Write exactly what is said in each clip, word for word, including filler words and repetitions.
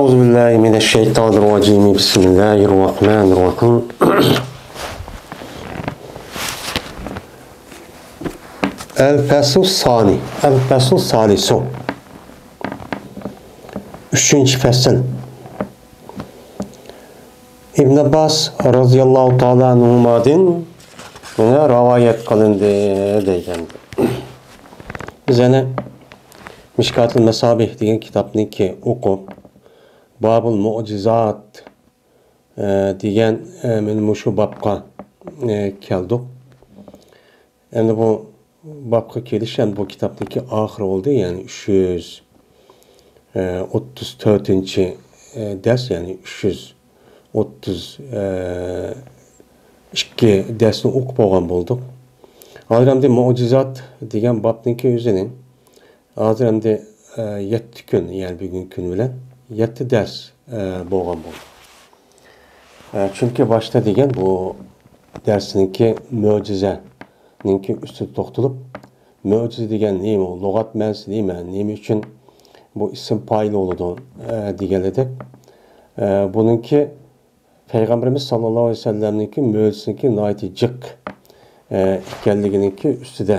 أعوذ بالله من الشيطان الرجيم. بسم الله الرحمن الرحيم. الفصل الثاني. الفصل الثالث. ئۈچىنچى پەسىل. ئىبن ئابباس رازىياللاھۇ تائالا ئەنھۇمادىن يەنە رىۋايەت قىلىندى دېگەن. بىز يەنە مىشكاتۇل مەسابىھ دېگەن كىتابنىكى ئوقۇپ، بابۇل مۇئجىزات، ئە، دېگەن، ئە، مانا مۇشۇ بابقا، ئە، كەلدۇق. ئەمدى بۇ بابقا كېلىش ئەمدى بۇ كىتابنىڭكى ئاخىرى بولدى، يەنى ئۈچ يۈز، ئە، ئوتتۇز تۆتىنچى، ئە، دەرس، يەنى ئۈچ يۈز ئوتتۇز، ئە، ئىككى دەرسنى ئوقۇپ بولغان بولدۇق. ھازىر ئەمدى مۇئجىزات دېگەن بابنىڭكى ئۆزىنى ھازىر ئەمدى، ئە، يەتتە كۈن، يەنى بۈگۈنكى كۈن بىلەن يەتتە دەرس، ئە، بولغان بولدى. ئە، چۈنكى باشتا دېگەن بۇ دەرسنىڭكى مۆجىزەنىڭكى ئۈستىدە توختىلىپ، مۆجىزە دېگەن نېمە، لۇغەت مەنىسى نېمە، نېمە ئۈچۈن بۇ ئىسىم پايىل بولىدۇ، ئە، دېگەن ئىدۇق. ئە، بۇنىڭكى پەيغەمبىرىمىز ساللاللاھۇ ئەلەيھى ۋەسەللەمنىڭكى مۆجىزىسىنىڭكى ناھايىتى جىق، ئە، ئىكەنلىكىنىڭكى ئۈستىدە،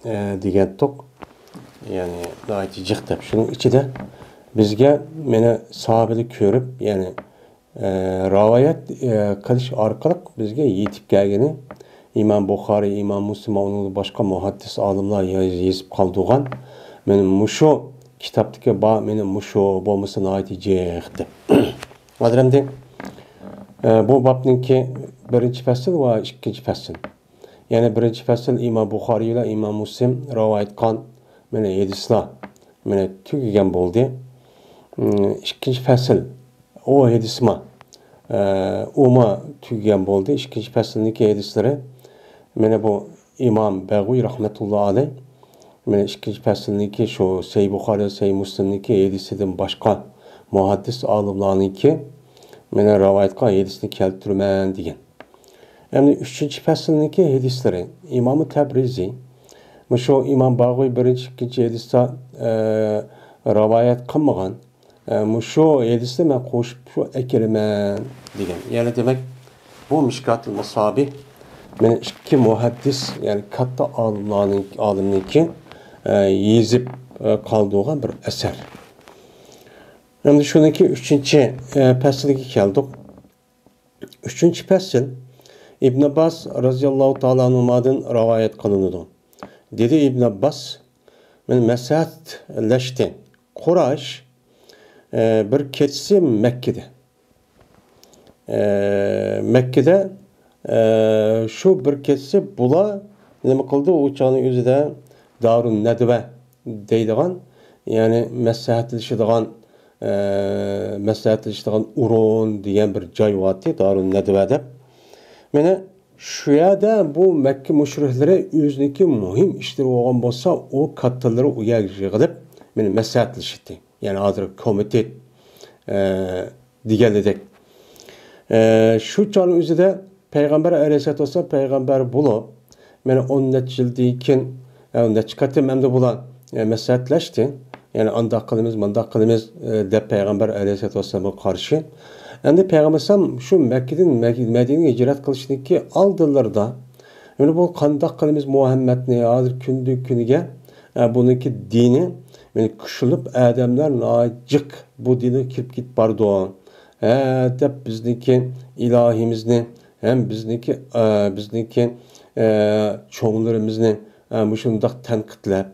ئە، دېگەنتۇق. يەنى ناھايىتى جىق دەپ. شۇنىڭ ئىچىدە بىزگە مانا ساھابىلەر كۆرۈپ، يەنى، ئە، رىۋايەت، ئە، قىلىش ئارقىلىق بىزگە يېتىپ كەلگىنى ئىمام بۇخارىي، ئىمام مۇسلىم، ئۇنىڭدىن باشقا مۇھەددىس ئالىملار ياز-، يېزىپ قالدۇرغان. مانا مۇشۇ كىتابتىكى بار، مانا مۇشۇ بولمىسا ناھايىتى جىق دەپ. ھازىر ئەمدى، ئە، بۇ بابنىڭكى بىرىنچى پەسىل ۋە ئىككىنچى پەسىل. يەنى بىرىنچى پەسىل ئىمام بۇخارىي بىلەن ئىمام مۇسلىم رىۋايەت قىلغان مانا ھەدىسلەر مانا تۈگىگەن بولدى. ئىم، ئىككىنچى پەسىل ئۇ ھەدىسمۇ، ئە، ئۇمۇ تۈگىگەن بولدى. ئىككىنچى پەسىلنىڭكى ھەدىسلىرى مانا بۇ ئىمام بەغۋىي رەھمەتۇللا ئەلەيھ مانا ئىككىنچى پەسىلنىڭكى شۇ سەھىھ بۇخارىي، سەھىھ مۇسلىمنىڭكى ھەدىسىدىن باشقا مۇھەددىس ئالىملارنىڭكى مانا رىۋايەت قىلغان ھەدىسىنى كەلتۈرىمەن دېگەن. ئەمدى ئۈچىنچى پەسىلنىڭكى ھەدىسلىرى. ئىمامى تەبرىزى مۇشۇ ئىمام بەغۋىي بىرىنچى، ئىككىنچى ھەدىستە، ئە، رىۋايەت قىلمىغان، ئە، مۇشۇ ھەدىسنى مەن قوشۇپ شۇ ئەكىرىمەن دېگەن. يەنى دېمەك، بۇ مىشكاتۇل مەسابىھ مانا ئىككى مۇھەددىس، يەنى كاتتا ئالىملارنىڭ، ئالىمنىڭكى، ئە، يېزىپ، ئە، قالدۇرغان بىر ئەسەر. ئەمدى شۇنىڭكى ئۈچىنچى، ئە، پەسلىگە كەلدۇق. ئۈچىنچى پەسىل ئىبن ئابباس رازىياللاھۇ تائالا ئەنھۇمادىن رىۋايەت قىلىنىدۇ. دېدى ئىبن ئابباس، مەن مەسلىھەتلەشتى. قۇرەيش، ئە، بىر كېچىسى مەككىدە. ئە، مەككىدە، ئە، شۇ بىر كېچىسى بۇلار نېمە قىلدى؟ ئۇ چاغنىڭ ئۆزىدە دارۇن نەدۋە دەيدىغان، يەنى مەسلىھەتلىشىدىغان، ئە، مەسلىھەتلىشىدىغان ئورۇن دېگەن بىر جاي بارتى، دارۇن نەدۋە دەپ. مانا شۇ يەردە بۇ مەككە مۇشرىكلىرى ئۆزىنىڭكى مۇھىم ئىشلىرى بولغان بولسا، ئۇ كاتتىلىرى ئۇ يەرگە يىغىلىپ، مانا مەسلىھەتلىشەتتى. يەنى ھازىر كومىتېت، ئە، دېگەنلىدەك. ئە، شۇ چاغنىڭ ئۆزىدە پەيغەمبەر ئەلەيھىسسالاتۇ ۋەسسالام پەيغەمبەر بولۇپ، مانا ئون نەچچە يىلدىن كېيىن، ئە، نەچچە قېتىم ئەمدى بۇلار، ئە، مەسلىھەتلەشتى. يەنى ئانداق قىلىمىز، مانداق قىلىمىز، ئە، دەپ پەيغەمبەر ئەلەيھىسسالاتۇ ۋەسسالامغا قارشى. ئەمدى پەيغەمبەر ئەلەيھىسسالام شۇ مەككىدىن مەك-، مەدىنىگە ھىجرەت قىلىشتىكى ئالدىلىرىدا، يەنى بۇ قانداق قىلىمىز مۇھەممەدنى ھازىر كۈندىن كۈنگە، ئە، بۇنىڭكى دىنى، يەنى كۈچلىنىپ ئادەملەر ناھايىتى جىق بۇ دىنغا كىرىپ كېتىپ بارىدۇ. ھە، دەپ بىزنىڭكى ئىلاھىمىزنى ھەم بىزنىڭكى، ئە، بىزنىڭكى، ئە، چوڭلىرىمىزنى، ئە، مۇشۇنداق تەنقىدلەپ،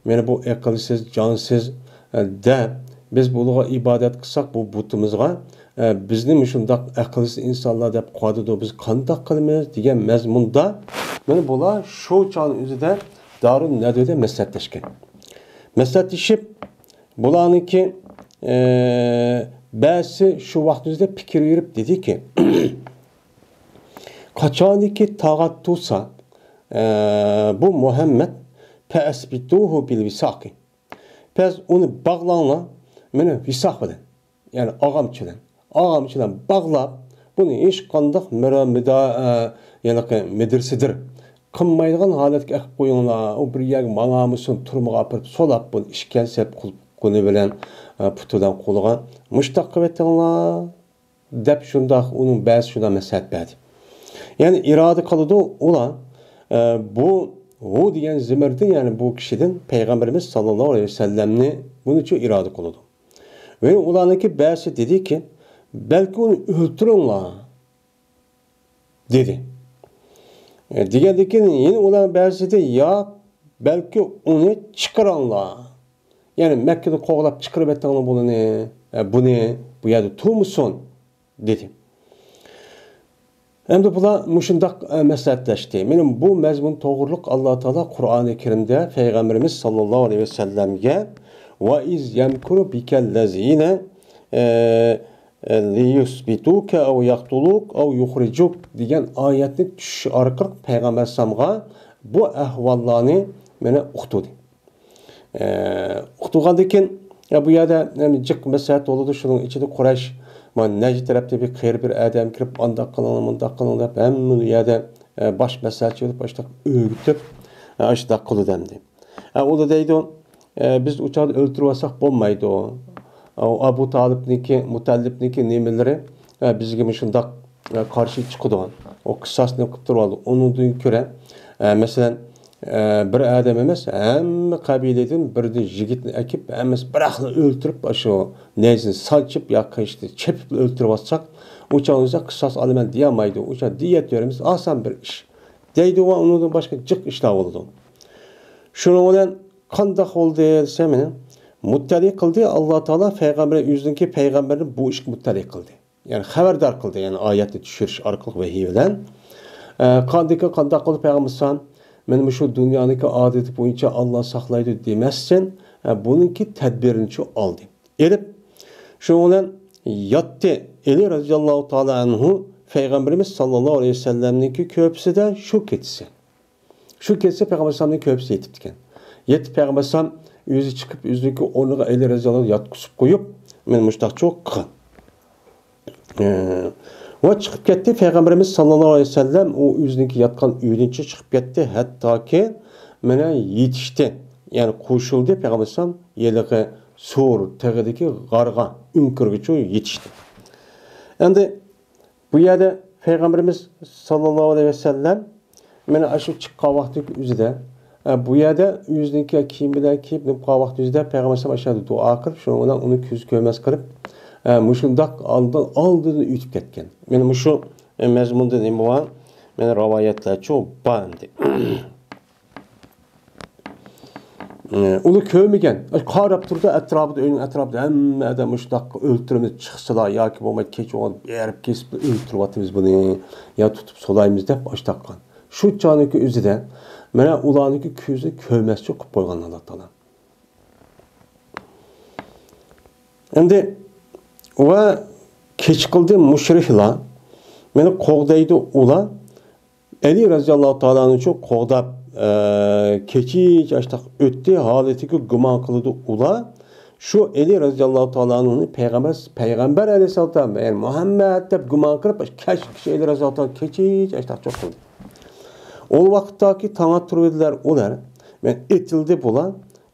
مانا بۇ ئەقىلسىز، جانسىز، ئە، دەپ، بىز بۇلارغا ئىبادەت قىلساق، بۇ بۇتىمىزغا، ئە، بىزنى مۇشۇنداق ئەقىلسىز ئىنسانلار دەپ قويىدۇ، بىز قانداق قىلىمىز دېگەن مەزمۇندا، مانا بۇلار شۇ چاغنىڭ ئۆزىدە دارۇن نەدۋىدە مەسلىھەتلەشكەن. مەسلىھەتلىشىپ، بۇلارنىڭكى، ئە، بەزىسى شۇ ۋاقىتنىڭ ئۆزىدە پىكىر يۈرۈپ دېدىكى، قاچانكى تاغات تۇرسا، ئە، بۇ مۇھەممەد، فەئەسبىتۇھۇ بىل ۋىساقى. بەس ئۇنى باغلاڭلار، مانا ۋىساق بىلەن، يەنى ئاغامچە بىلەن، ئاغامچە بىلەن باغلاپ، بۇنى ھېچقانداق مىرا-، مىدا-، ئە، يەنى مىدىر-سىدىر قىلمايدىغان ھالەتكە ئەكىپ قويۇڭلار. ئۇ بىر يەرگە ماڭالمىسۇن، تۈرمىگە ئاپىرىپ سولاپ، بۇنى ئىشكەنجە قىلىپ قويغىنى بىلەن، ئە، پۇتى بىلەن قولىغا، مۇشۇنداق قىلىۋېتىڭلار، دەپ شۇنداق ئۇنىڭ بەزى شۇنداق مەسلىھەت بەردى. يەنى ئىرادە قىلىدۇ ئۇلار، ئە، بۇ ھۇ دېگەن زېمىردىن، يەنى بۇ كىشىدىن پەيغەمبىرىمىز ساللاللاھۇ ئەلەيھى ۋەسەللەمنى بۇنىڭ ئۈچۈن ئىرادە قىلىدۇ. ۋە ئۇلارنىڭكى بەزىسى دېدىكى، بەلكى ئۇنى ئۆلتۈرۈڭلار، دېدى. ئە، دېگەندىن كېيىن يەنە ئۇلارنىڭ بەزىسى، ياق، بەلكى ئۇنى چىقىرىڭلار. يەنى مەككىدىن قوغلاپ چىقىرىۋېتىڭلار بۇنى، ئە، بۇنى، بۇ يەردە تۇرمىسۇن، دېدى. ئەمدى بۇلار مۇشۇنداق، ئە، مەسلىھەتلەشتى. مېنىڭ بۇ مەزمۇن توغرۇلۇق ئاللا تائالا قۇرئانى كەرىمدە پەيغەمبىرىمىز ساللاللاھۇ ئەلەيھى ۋەسەللەمگە، ۋە ئىز يەمكۇرۇ بىكەللەزىنە، ئە، ئە، لىيۇسبىتۇكە ئەۋ يەقتۇلۇك ئەۋ يۇخرىجۇك دېگەن ئايەتنى چۈشۈش ئارقىلىق پەيغەمبەر ئەلەيھىسسالامغا بۇ ئەھۋاللارنى مانا ئۇقتۇردى. ئە، ئۇقتۇرغاندىن كېيىن، يا، بۇ يەردە، ئەم، جىق مەسلىھەت بولىدۇ، شۇنىڭ ئىچىدە قۇرەيش، مانا نەجد تەرەپتىن بىر قېرى بىر ئادەم كىرىپ، ئانداق قىلىڭلار، مۇنداق قىلىڭلار دەپ، ھەممىنى يەردە، ئە، باش مەسلىھەتچى بولۇپ، ئاشۇنداق ئۆگىتىپ، ئە، ئاشۇنداق قىلىدۇ ئەمدى. ئە، ئۇلار دەيدۇ، ئە، بىز ئۇ چاغدا ئۆلتۈرۈۋالساق بولمايدۇ. ئە، ئەبۇ تالىپنىڭكى، مۇتەللىپنىڭكى نېمىلىرى، ئە، بىزگە مۇشۇنداق، ئە، قارشى چىقىدۇ. ئۇ قىساسنى قىلىپ تۇرۇۋالدى. ئۇنىڭدىن كۆرە، ئە، مەسىلەن، ئە، بىر ئادەم ئەمەس، ھەممە قەبىلىدىن بىردىن يىگىتنى ئەكىپ، ھەممىسى بىراقلا ئۆلتۈرۈپ، ئاشۇ نەيزىنى سانچىپ ياكى ئىشتە چېپىپ ئۆلتۈرۈۋالساق، ئۇ چاغ ئۆزى قىساس ئالىمەن دېيەلمەيدۇ. ئۇ چاغ دىيەت بېرىمىز، ئاسان بىر ئىش. دەيدۇ ۋە ئۇنىڭدىن باشقا جىق ئىشلار بولىدۇ. شۇنىڭ بىلەن قانداق بولدى دېسە، مېنى مۇتتەلى قىلدى. ئاللا تائالا پەيغەمبىرى، ئۆزىنىڭكى پەيغەمبىرىنى بۇ ئىشقا مۇتتەلى قىلدى. يەنى خەۋەردار قىلدى، يەنى ئايەتنى چۈشۈرۈش ئارقىلىق ۋەھىي بىلەن. ئە، قاندىكى قانداق قىلدى پەيغەمبەر ئەلەيھىسسالام؟ مېنى مۇشۇ دۇنيانىڭكى ئادىتى بويىچە ئاللا ساقلايدۇ دېمەستىن، ئە، بۇنىڭكى تەدبىرىنىچۇ ئالدى. ئېلىپ، شۇنىڭ بىلەن ياتتى. ئەلى رەزىياللاھۇ تائالا ئەنھۇ پەيغەمبىرىمىز ساللاللاھۇ ئەلەيھى ۋەسەللەمنىڭكى كۆرپىسىدە شۇ كېچىسى. شۇ كېچىسى پەيغەمبەر ئەلەيھىسسالامنىڭ كۆرپىسىدە يېتىپتىكەن. يېتىپ پەيغەمبەر ئەلەيھىسسالام ئۆزى چىقىپ، ئۆزىنىڭكى ئورنىغا ئەلى رەزىياللاھۇ ياتقۇزۇپ قويۇپ، مېنى مۇشۇنداقچۇ قىلغان. ئە، ۋە چىقىپ كەتتى. پەيغەمبىرىمىز ساللاللاھۇ ئەلەيھى ۋەسەللەم ئۇ ئۆزىنىڭكى ياتقان ئۆيىدىنچە چىقىپ كەتتى. ھەتتاكى مانا يېتىشتى. يەنى قوشۇلدى. پەيغەمبەر ئەلەيھىسسالام ھېلىقى سور تېغىدىكى غارغا، ئۆڭكۈرگىچۇ يېتىشتى. ئەمدى بۇ يەردە پەيغەمبىرىمىز ساللاللاھۇ ئەلەيھى ۋەسەللەم مانا ئاشۇ چىققان ۋاقتىدىكى ئۆزىدە، ئە، بۇ يەردە ئۆزىنىڭكى كىيىم بىلەن كىيىپ، نېمە قىلغان ۋاقتى ئۆزىدە پەيغەمبەر ئەلەيھىسسالام ئاشۇ دۇئا قىلىپ، شۇنىڭ بىلەن ئۇنى كۆز كۆرمەس قىلىپ، ئە، مۇشۇنداق ئالدىن، ئالدىدىن ئۆتۈپ كەتكەن. مانا مۇشۇ، ئە، مەزمۇندا نېمە بار؟ مانا رىۋايەتلەرچۇ بار ئەمدى. ئۇنى كۆرمىگەن. قاراپ تۇرىدۇ، ئەتراپىدا، ئۆينىڭ ئەتراپىدا ھەممە ئادەم مۇشۇنداق ئۆلتۈرىمىز، چىقسىلا ياكى بولمايدۇ، كېچە بولغان بېرىپ كېسىپ ئۆلتۈرۈۋاتىمىز بۇنى، يا تۇتۇپ سولايمىز دەپ ئاشتاققان. شۇ چاغنىڭكى ئۆزىدە مانا ئۇلارنىڭكى كۆزىنى كۆرمەسچە قىلىپ قويغان ئاللا تائالا. ئەمدى ۋە كېچە قىلدى مۇشرىكلار، مېنى قوغدايدۇ ئۇلار. ئەلى رەزىياللاھۇ تائالا ئەنھۇ قوغداپ، ئە، كېچىچە ئاشتاق ئۆتتى، ھالىتىگە گۇمان قىلىدۇ ئۇلار. شۇ ئەلى رەزىياللاھۇ تائالا ئەنھۇنى پەيغەمبەر، پەيغەمبەر ئەلەيھىسسالام، يەنى مۇھەممەد دەپ گۇمان قىلىپ، كەچ كىشى ئەلى رەزىياللاھۇ تائالا كېچىچە ئاشتاق چوق قىلدى. ئۇ ۋاقىتتاكى تاڭ ئاتتۇرۇۋىدىلەر ئۇلار. مەن ئېتىلدى بۇلار.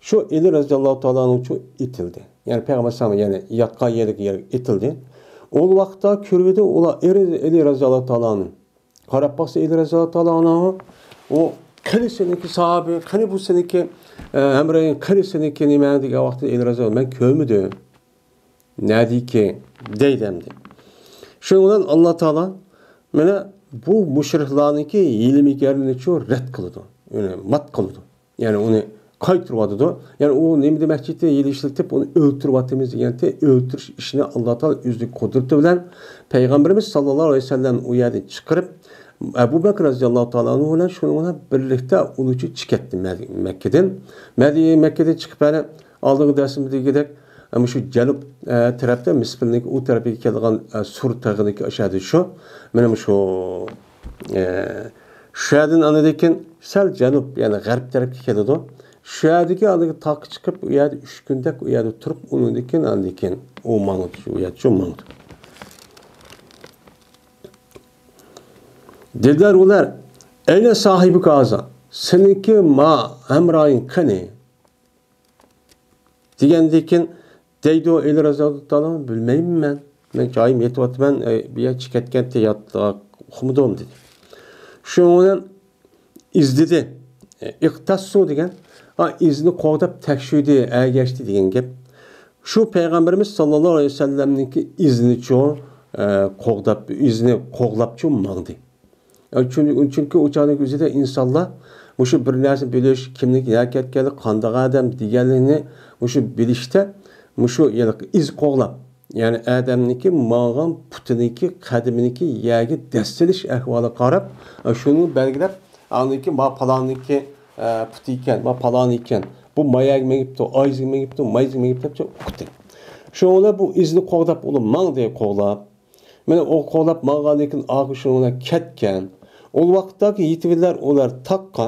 شۇ ئەلى رەزىياللاھۇ تائالا ئەنھۇ ئېتىلدى. يەنى پەيغەمبەر ئەلەيھىسسالام يەنى ياتقان يېرىگە، يەرگە ئېتىلدى. ئۇ ۋاقىتتا كۆرۈۋىدى ئۇلار ئەلى، ئەلى رەزىياللاھۇ تائالا ئەنھۇ. قاراپ باقسا، ئەلى رەزىياللاھۇ تائالا ئەنھۇ، ئۇ، قېنى سېنىڭكى ساھابىڭ، قېنى بۇ سېنىڭكى، ئە، ھەمراھىڭ، قېنى سېنىڭكى نېمەڭ دېگەن ۋاقىتتا ئەلى رەزىياللاھۇ، مەن كۆرمىدىم. نەدىكى؟ دەيدۇ ئەمدى. شۇنىڭ بىلەن ئاللا تائالا مانا بۇ مۇشرىكلارنىڭكى ھىيلە-مىكىرىنىچۇ رەت قىلىدۇ. يەنى مات قىلىدۇ. يەنى ئۇنى قايتۇرۇۋاتىدۇ. يەنى ئۇ نېمە دېمەكچى ئىدى؟ ھىيلە ئىشلىتىپ ئۇنى ئۆلتۈرۈۋاتىمىز دېگەنتى. ئۆلتۈرۈش ئىشىنى ئاللا تائالا ئۆزىنىڭ قۇدرىتى بىلەن پەيغەمبىرىمىز ساللاللاھۇ ئەلەيھى ۋەسەللەم ئۇ يەردىن چىقىرىپ، ئەبۇ بەكرى رەزىياللاھۇ تائالا ئەنھۇ بىلەن شۇنىڭ بىلەن بىرلىكتە ئۇلىچۇ چىقىپ كەتتى مەك-، مەككىدىن. مەدى-، مەككىدىن چىقىپ ھەلە ئالدىنقى دەرسىمىزدىكىدەك، مۇشۇ جەنۇب، ئە، تەرەپتە مىسپىلنىڭكى ئۇ تەرىپىگە كېلىدىغان، ئە، سۇر تېغىنىڭكى ئاشادى شۇ. مانا مۇشۇ، ئە، شۇ يەردىن ئاندىن كېيىن سەل جەنۇب، يەنى غەرب تەرەپكە كېلىدۇ. شۇ يەردىكى ئاندىن كېيىن تاغقا چىقىپ، ئۇ يەردە ئۈچ كۈندەك ئۇ يەردە تۇرۇپ، ئۇنىڭدىن كېيىن ئاندىن كېيىن ئۇ ماڭىدۇ، شۇ يەردە شۇ ماڭىدۇ. دېدىلەر ئۇلار، ئەينە ساھىبۇكە ھازا؟ سېنىڭكى ما ھەمراھىڭ قېنى؟ دېگەندىن كېيىن، دەيدۇ ئەلى رەزىياللاھۇ تائالا، بىلمەيمەن مەن. مەن جايىم يېتىۋاتىمەن، ئە، بۇ يەر چىقىپ كەتكەنتى ياتلىق ئۇقمىدىم دېدى. شۇنىڭ بىلەن ئىزدىدى. ئىقتەسسۇ دېگەن، ئا، ئىزنى قوغداپ تەكشۈردى، ئەگەشتى دېگەن گەپ. شۇ پەيغەمبىرىمىز ساللاللاھۇ ئەلەيھى ۋەسەللەمنىڭكى ئىزىنىچۇ، ئە، قوغداپ، ئىزنى قوغلاپچۇ ماڭدى. ئە، چۈن-، چۈنكى ئۇ چاغنىڭ ئۆزىدە ئىنسانلار مۇشۇ بىر نەرسە بىلىش، كىمنىڭ نەگە كەتكەنلىكى، قانداق ئادەم دېگەنلىكنى مۇشۇ بىلىشتە مۇشۇ ھېلىقى ئىز قوغلاپ، يەنى ئادەمنىڭكى ماڭغان پۇتىنىڭكى، قەدىمىنىڭكى يەرگە دەسسىلىش ئەھۋالىغا قاراپ، شۇنى بەلگىلەپ، ئاندىن كېيىن ما پالاننىڭكى، ئە، پۇتى ئىكەن، ما پالانى ئىكەن، بۇ ما يەرگە مېڭىپتۇ، ئايزىغا مېڭىپتۇ، مايزىغا مېڭىپتۇ دەپ ئۇقتى. شۇڭا بۇ ئىزنى قوغداپ ئۇلار ماڭدى، قوغلاپ. مانا ئۇ قوغلاپ ماڭغاندىن كېيىن ئاخىرى شۇنىڭ بىلەن كەتكەن. ئۇ ۋاقىتتاكى يېتىۋىدىلەر ئۇلار تاغقا.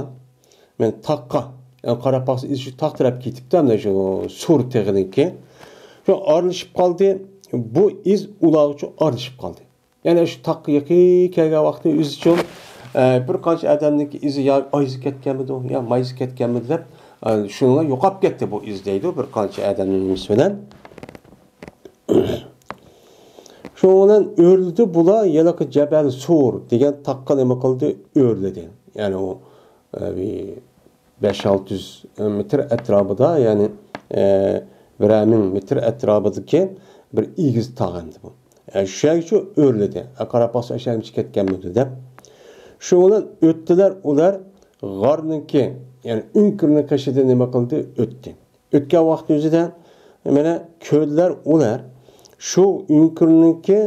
مانا تاغقا. يەنى قاراپ باقسا ئىز شۇ تاغ تەرەپ كېتىپتۇ، مانا شۇ سور تېغىنىڭكى. شۇ ئارىلىشىپ قالدى. بۇ ئىز ئۇلارغىچۇ ئارىلىشىپ قالدى. يەنى شۇ تاغقا يېقىن كەلگەن ۋاقتى ئۆزىچۇ، ئە، بىر قانچە ئادەمنىڭكى ئىزى يا ئايزى كەتكەنمىدۇ، يا مايزى كەتكەنمىدۇ دەپ، ئە، شۇنىڭغا يوقاپ كەتتى بۇ ئىز دەيدۇ بىر قانچە ئادەمنىڭ نېمىسى بىلەن. شۇنىڭ بىلەن ئۆرلىدى بۇلار ھېلىقى جەبەل سۇر دېگەن تاغقا نېمە قىلدى؟ ئۆرلىدى. يەنى ئۇ، ئە، بىر بەش ئالتە يۈز مېتىر ئەتراپىدا، يەنى، ئە، بىرەر مىڭ مېتىر ئەتراپىدىكى بىر ئېگىز تاغ ئەمدى بۇ. ئە، شۇ يەرگىچۇ ئۆرلىدى. ئە، قاراپ باقسا، ئاشۇ يەرگىچە كەتكەنمىدۇ دەپ. شۇ بىلەن ئۆتتىلەر ئۇلار غارنىڭكى، يەنى ئۆڭكۈرنىڭ قېشىدىن نېمە قىلدى؟ ئۆتتى. ئۆتكەن ۋاقىت ئۆزىدە مانا كۆردىلەر ئۇلار شۇ ئۆڭكۈرنىڭكى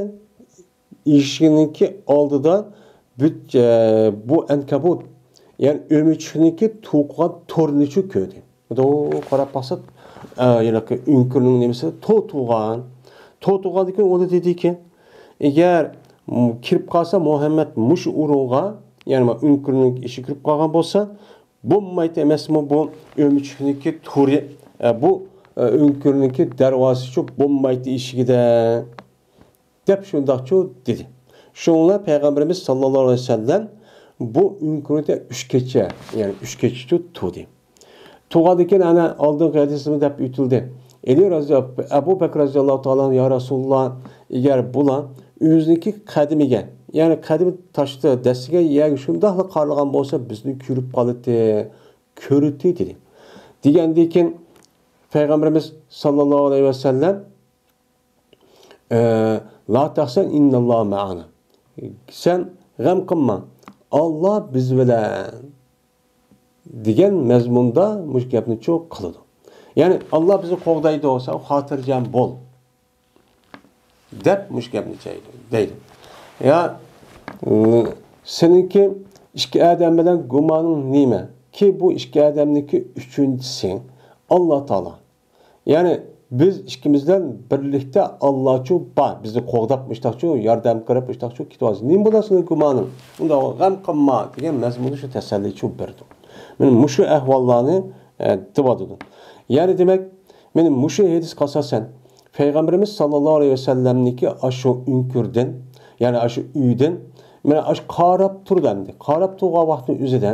ئىشىكنىڭكى ئالدىدا بۇ، ئە، بۇ ئەنكەبۇت، يەنى ئۆمۈچۈكنىڭكى توقۇغان تورنىچۇ كۆردى. بۇ قاراپ باقسا، ئە، ھېلىقى ئۆڭكۈرنىڭ نېمىسى توتۇغان. توتۇغاندىن كېيىن ئۇ دېدىكى، ئەگەر، م، كىرىپ قالسا مۇھەممەد مۇشۇ ئورۇنغا، يەنى مانا ئۆڭكۈرنىڭ ئىشىكى كىرىپ قالغان بولسا، بولمايتتى ئەمەسمۇ بۇ ئۆمۈچۈكنىڭكى تورى، ئە، بۇ، ئە، ئۆڭكۈرنىڭكى دەرۋازىسىچۇ بولمايتتى ئىشىكىدە، دەپ شۇنداقچۇ دېدى. شۇڭلا پەيغەمبىرىمىز ساللاللاھۇ ئەلەيھى ۋەسەللەم بۇ ئۆڭكۈردە ئۈچ كېچە، يەنى ئۈچ كېچىچۇ تۇردى. تۇرغاندىن كېيىن ئەنە ئالدىنقى ھەدىسىمىز دەپ ئۆتۈلدى. ئەلى رازى-، ئەبۇ بەكرى رازىياللاھۇ تائالا ئەنھۇ، يا رەسۇلۇللا، ئەگەر بۇلار ئۆزىنىڭكى قەدىمىگە، يەنى قەدىمى تاشتا دەسسىگەن يەرگە شۇنداقلا قارىغان بولسا، بىزنى كۆرۈپ قالاتتى، كۆرۈتتى دېدى. دېگەندىن كېيىن پەيغەمبىرىمىز ساللاللاھۇ ئەلەيھى ۋەسەللەم، ئە، لا تەھزەن ئىنناللاھە مەئەنا. سەن غەم قىلما، ئاللا بىز بىلەن دېگەن مەزمۇندا مۇشۇ گەپنىچۇ قىلىدۇ. يەنى، ئاللا بىزنى قوغدايدۇ، سەن خاتىرجەم بول، دەپ مۇشۇ گەپنى دەيدۇ. يا، ئى، سېنىڭكى ئىككى ئادەم بىلەن گۇمانىڭ نېمە؟ كى بۇ ئىككى ئادەمنىڭكى ئۈچىنچىسى ئاللا تائالا. يەنى بىز ئىككىمىز بىلەن بىرلىكتە ئاللاچۇ بار، بىزنى قوغداپ مۇشتاقچۇ، ياردەم قىلىپ مۇشتاقچۇ كېتىۋاتىسەن. نېمە بولار سېنىڭ گۇمانىڭ؟ ئۇنداق غەم قىلما دېگەن مەزمۇندا شۇ تەسەللىچۇ بېرىدۇ. مانا مۇشۇ ئەھۋاللارنى، ئە، دەۋاتىدۇ. يەنى دېمەك، مانا مۇشۇ ھەدىسكە ئاساسەن، پەيغەمبىرىمىز ساللاللاھۇ ئەلەيھى ۋەسەللەمنىڭكى ئاشۇ ئۆڭكۈردىن، يەنى ئاشۇ ئۆيدىن، مانا ئاشۇ قاراپ تۇرىدۇ ئەمدى. قاراپ تۇرغان ۋاقتىنىڭ ئۆزىدە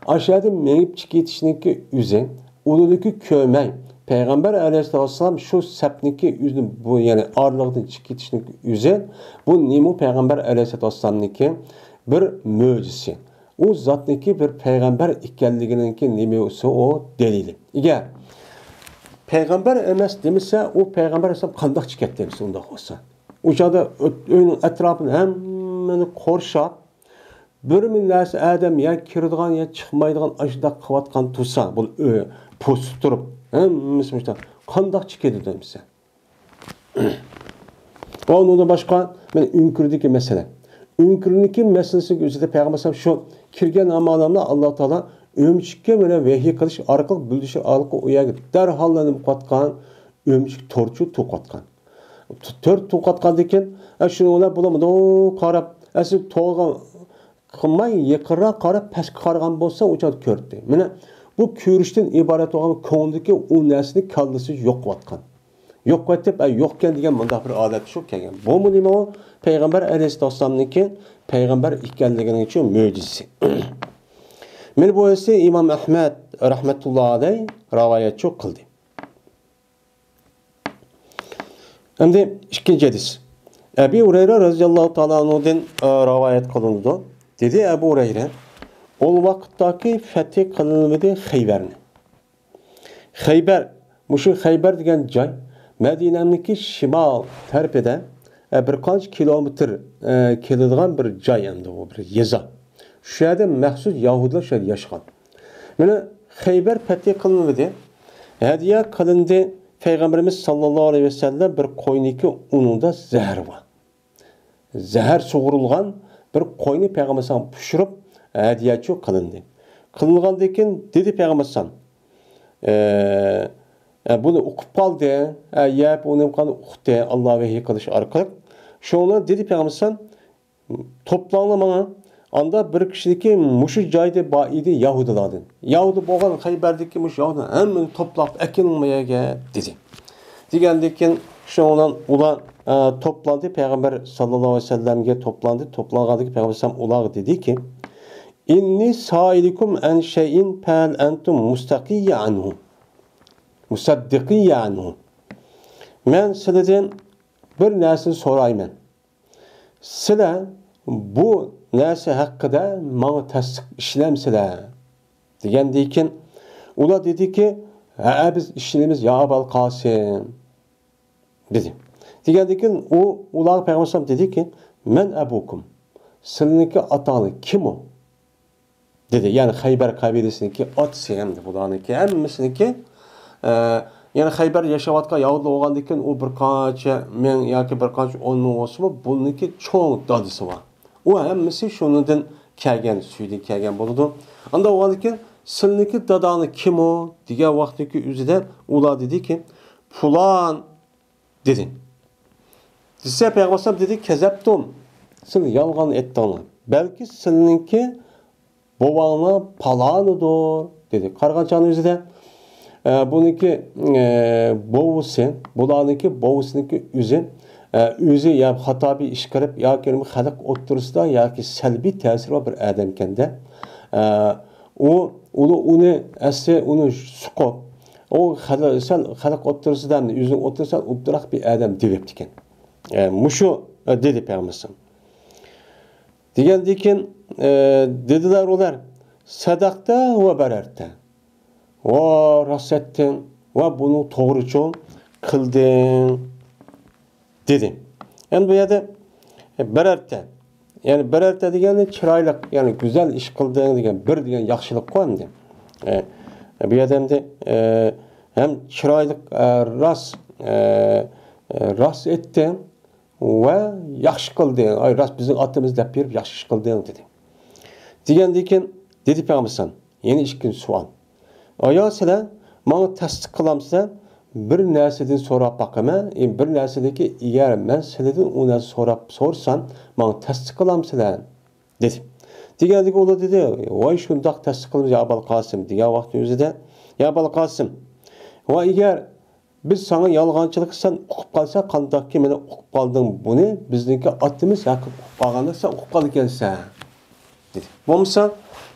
ئاشۇ يەردىن مېڭىپ چىقىپ كېتىشنىڭكى ئۆزى، ئۇنىڭكى كۆرمەي، پەيغەمبەر ئەلەيھىسسالام شۇ سەپنىڭكى ئۆزىنى بۇ، يەنى ئارىلىقتىن چىقىپ كېتىشنىڭكى ئۆزى، بۇ نېمە پەيغەمبەر ئەلەيھىسسالامنىڭكى بىر مۆجىزىسى. ئۇ زاتنىڭكى بىر پەيغەمبەر ئىكەنلىكىنىڭكى نېمىسى ئۇ دەلىلى. ئەگەر پەيغەمبەر ئەمەس دېمىسە، ئۇ پەيغەمبەر ئەلەيھىسسالام قانداق چىقىپ كەتتى ئۇنداق بولسا؟ ئۇ چاغدا ئۆ-، ئۆينىڭ ئەتراپىنى ھەممىنى قورشاپ، بىرمۇ نەرسە ئادەم يا كىرىدىغان يا چىقمايدىغان ئاشۇنداق قىلىۋاتقان تۇرسا، بۇ ئۆ-، پوستتا تۇرۇپ، ھەممىسى مۇشۇنداق. قانداق چىقىدۇ دېمىسە؟ ۋە ئۇنىڭدىن باشقا، مانا ئۆڭكۈردىكى مەسىلە. ئۆڭكۈرنىڭكى مەسىلىسىنىڭ ئۆزىدە پەيغەمبەر ئەلەيھىسسالام شۇ كىرگەن ئامالىمدا ئاللا تائالا ئۆمۈچۈككە مانا ۋەھىي قىلىش ئارقىلىق، بىلدۈرۈش ئارقىلىق ئۇ يەرگە دەرھاللا نېمە قىلىۋاتقان؟ ئۆمۈچۈك تورچۇ توقۇۋاتقان. تور توقۇۋاتقاندىن كېيىن، ئە، شۇنىڭ بىلەن بۇلار مۇنداق قاراپ، ئەسلى تورغا قىلماي، يېقىنراق قاراپ، پەسكە قارىغان بولسا، ئۇ چاغدا كۆردى. مانا بۇ كۆرۈشتىن ئىبارەت بولغان كۆڭلىدىكى ئۇ نەرسىنى كاللىسى يوقىۋاتقان. يوقىۋېتىپ، ئە، يوقكەن دېگەن مۇنداق بىر ھالەت شۇ كەلگەن. بۇمۇ نېمە ئۇ؟ پەيغەمبەر ئەلەيھىسسالامنىڭكى پەيغەمبەر ئىكەنلىكىنىڭ مۆجىزىسى. مانا بۇ ھەدىسنى ئىمام ئەھمەد رەھمەتۇللا ئەلەيھ رىۋايەتچۇ قىلدى. ئەمدى ئىككىنچى ھەدىس. ئەبى ھۇرەيرە رەزىياللاھۇ تائالا ئەنھۇدىن، ئە، رىۋايەت قىلىنىدۇ. دېدى ئەبۇ ھۇرەيرە، ئۇ ۋاقىتتاكى فەتھى قىلىنمىدى خەيبەرنى. خەيبەر، مۇشۇ خەيبەر دېگەن جاي مەدىنەنىڭكى شىمال تەرىپىدە، ئە، بىر قانچە كىلومېتىر، ئە، كېلىدىغان بىر جاي ئەمدى ئۇ بىر يېزا. شۇ يەردە مەخسۇس يەھۇدىيلار شۇ يەردە ياشىغان. مانا خەيبەر پەتھى قىلىنمىدى. ھەدىيە قىلىندى. پەيغەمبىرىمىز ساللاللاھۇ ئەلەيھى ۋەسەللەم بىر قوينىكى ئۇنىڭدا زەھەر بار. زەھەر سۇغۇرۇلغان بىر قوينى پەيغەمبەر ئەلەيھىسسالام پىشۇرۇپ، ھەدىيەچۇ قىلىندى. قىلىنغاندىن كېيىن دېدى پەيغەمبەر ئەلەيھىسسالام، ئە، ئە، بۇنى ئۇقۇپ قالدى. ئە، يەپ ئۇنى قان ئۇقتى، ئاللا ۋەھىي قىلىش ئارقىلىق. شۇڭا دېدى پەيغەمبەر ئەلەيھىسسالام، توپلاڭلار ماڭا. ئاندا بىر كىشىنىڭكى مۇشۇ جايدا بار ئىدى يەھۇدىيلاردىن. يەھۇدىي بولغان خەيبەردىكى مۇشۇ يەھۇدىيلار ھەممىنى توپلاپ ئەكېلىڭ ما يەرگە، دېدى. دېگەندىن كېيىن، شۇنىڭ بىلەن ئۇلار، ئە، توپلاندى، پەيغەمبەر ساللاللاھۇ ئەلەيھى ۋەسەللەمگە توپلاندى. توپلانغاندىن كېيىن پەيغەمبەر ئەلەيھىسسالام ئۇلارغا دېدىكى، «ئىننى سائىلۇكۇم ئەن شەيئىن فەھەل ئەنتۇم مۇستەقىييە ئەنھۇ. مۇسەددىقىييە ئەنھۇ.» مەن سىلەردىن بىر نەرسىنى سورايمەن. سىلەر بۇ نەرسە ھەققىدە ماڭا تەستىق ئىشىنەمسىلەر؟ دېگەندىن كېيىن ئۇلار دېدىكى، ھەئە، بىز ئىشىنىمىز، يا ئابال قاسىم، دېدى. دېگەندىن كېيىن ئۇ، ئۇلارغا پەيغەمبەر ئەلەيھىسسالام دېدىكى، مەن ئەبۇكۇم، سىلىنىڭكى ئاتاڭلار كىم ئۇ؟ دېدى. يەنى خەيبەر قەبىلىسىنىڭكى ئاتىسى ئەمدى بۇلارنىڭكى ھەممىسىنىڭكى، ئە، يەنى خەيبەر ياشاۋاتقان يەھۇدىيلار بولغاندىن كېيىن ئۇ بىر قانچە مىڭ ياكى بىر قانچە ئون مىڭ بولسىمۇ، بۇنىڭكى چوڭ دادىسى بار. ئۇ ھەممىسى شۇنىڭدىن كەلگەن، سۈيىدىن كەلگەن بولىدۇ. ئاندا بولغاندىن كېيىن، سىلىنىڭكى داداڭلار كىم ئۇ؟ دېگەن ۋاقىتتىكى ئۆزىدە ئۇلار دېدىكى، پۇلان دېدى. دېسە، پەيغەمبەر ئەلەيھىسسالام دېدى، كەزەپتۇم. سىلەر يالغان ئېيتتىڭلار. بەلكى سىلىنىڭكى بوۋاڭلار پالانىدۇر، دېدى. قارىغان چاغنىڭ ئۆزىدە، ئە، بۇنىڭكى، ئە، بوۋىسى، بۇلارنىڭكى بوۋىسىنىڭكى ئۆزى، ئە، ئۆزى يا خاتا بىر ئىش قىلىپ، ياكى خەلق ئوتتۇرىسىدا ياكى سەلبىي تەسىرى بار بىر ئادەمكەن-دە. ئە، ئۇ، ئۇنى، ئۇنى ئەسلى ئۇنى سوقۇپ، ئۇ خەل-، سەل خەلق ئوتتۇرىسىدا، ئۆزىنىڭ ئوتتۇرىسىدا ئوبدانراق بىر ئادەم دېۋەپتىكەن. ئە، مۇشۇ، ئە، دېدى پەيغەمبەر ئەلەيھىسسالام. دېگەندىن كېيىن، ئە، دېدىلەر ئۇلار، سەدەقتە ۋە بەرەرتە. ۋا، راست ئېيتتىڭ. ۋا، بۇنى توغرىچۇ قىلدىڭ، دېدى. ئەمدى بۇ يەردە، ئە، بەرەرتە. يەنى بەرەرتە دېگەننى چىرايلىق، يەنى گۈزەل ئىش قىلدىڭ دېگەن، بىر دېگەن ياخشىلىققۇ ئەمدى. ئە، بۇ يەردە ئەمدى، ئە، ھەم چىرايلىق، ئە، راست، ئە، ئە، راست ئېيتتىڭ. ۋە ياخشى قىلدىڭ، ئاي، راست بىزنىڭ ئاتىمىز دەپ بېرىپ ياخشى ئىش قىلدىڭ، دېدى. دېگەندىن كېيىن دېدى پەيغەمبەر ئەلەيھىسسالام، يەنە ئىككىنچى سوئال. ئايا سىلەر ماڭا تەستىق قىلامسىلەر؟ بىر نەرسىدىن سوراپ باقىمەن، ئى، بىر نەرسىدىكى، ئەگەر مەن سىلەردىن ئۇ نەرسە سوراپ سورىسام، ماڭا تەستىق قىلامسىلەر؟ دېدى. دېگەندىكى ئۇلار دېدى، ۋاي شۇنداق تەستىق قىلىمىز يا ئابال قاسىم، دېگەن ۋاقىتنىڭ ئۆزىدە، يا ئابال قاسىم، ۋە ئەگەر بىز ساڭا يالغانچىلىق قىلساق، ئۇقۇپ قالسا، قانداقكى مانا ئۇقۇپ قالدىڭ بۇنى، بىزنىڭكى ئاتىمىز ھەققى ئۇقۇپ قالغاندا سەن ئۇقۇپ قالىدىكەنسەن، دېدى. بولمىسا،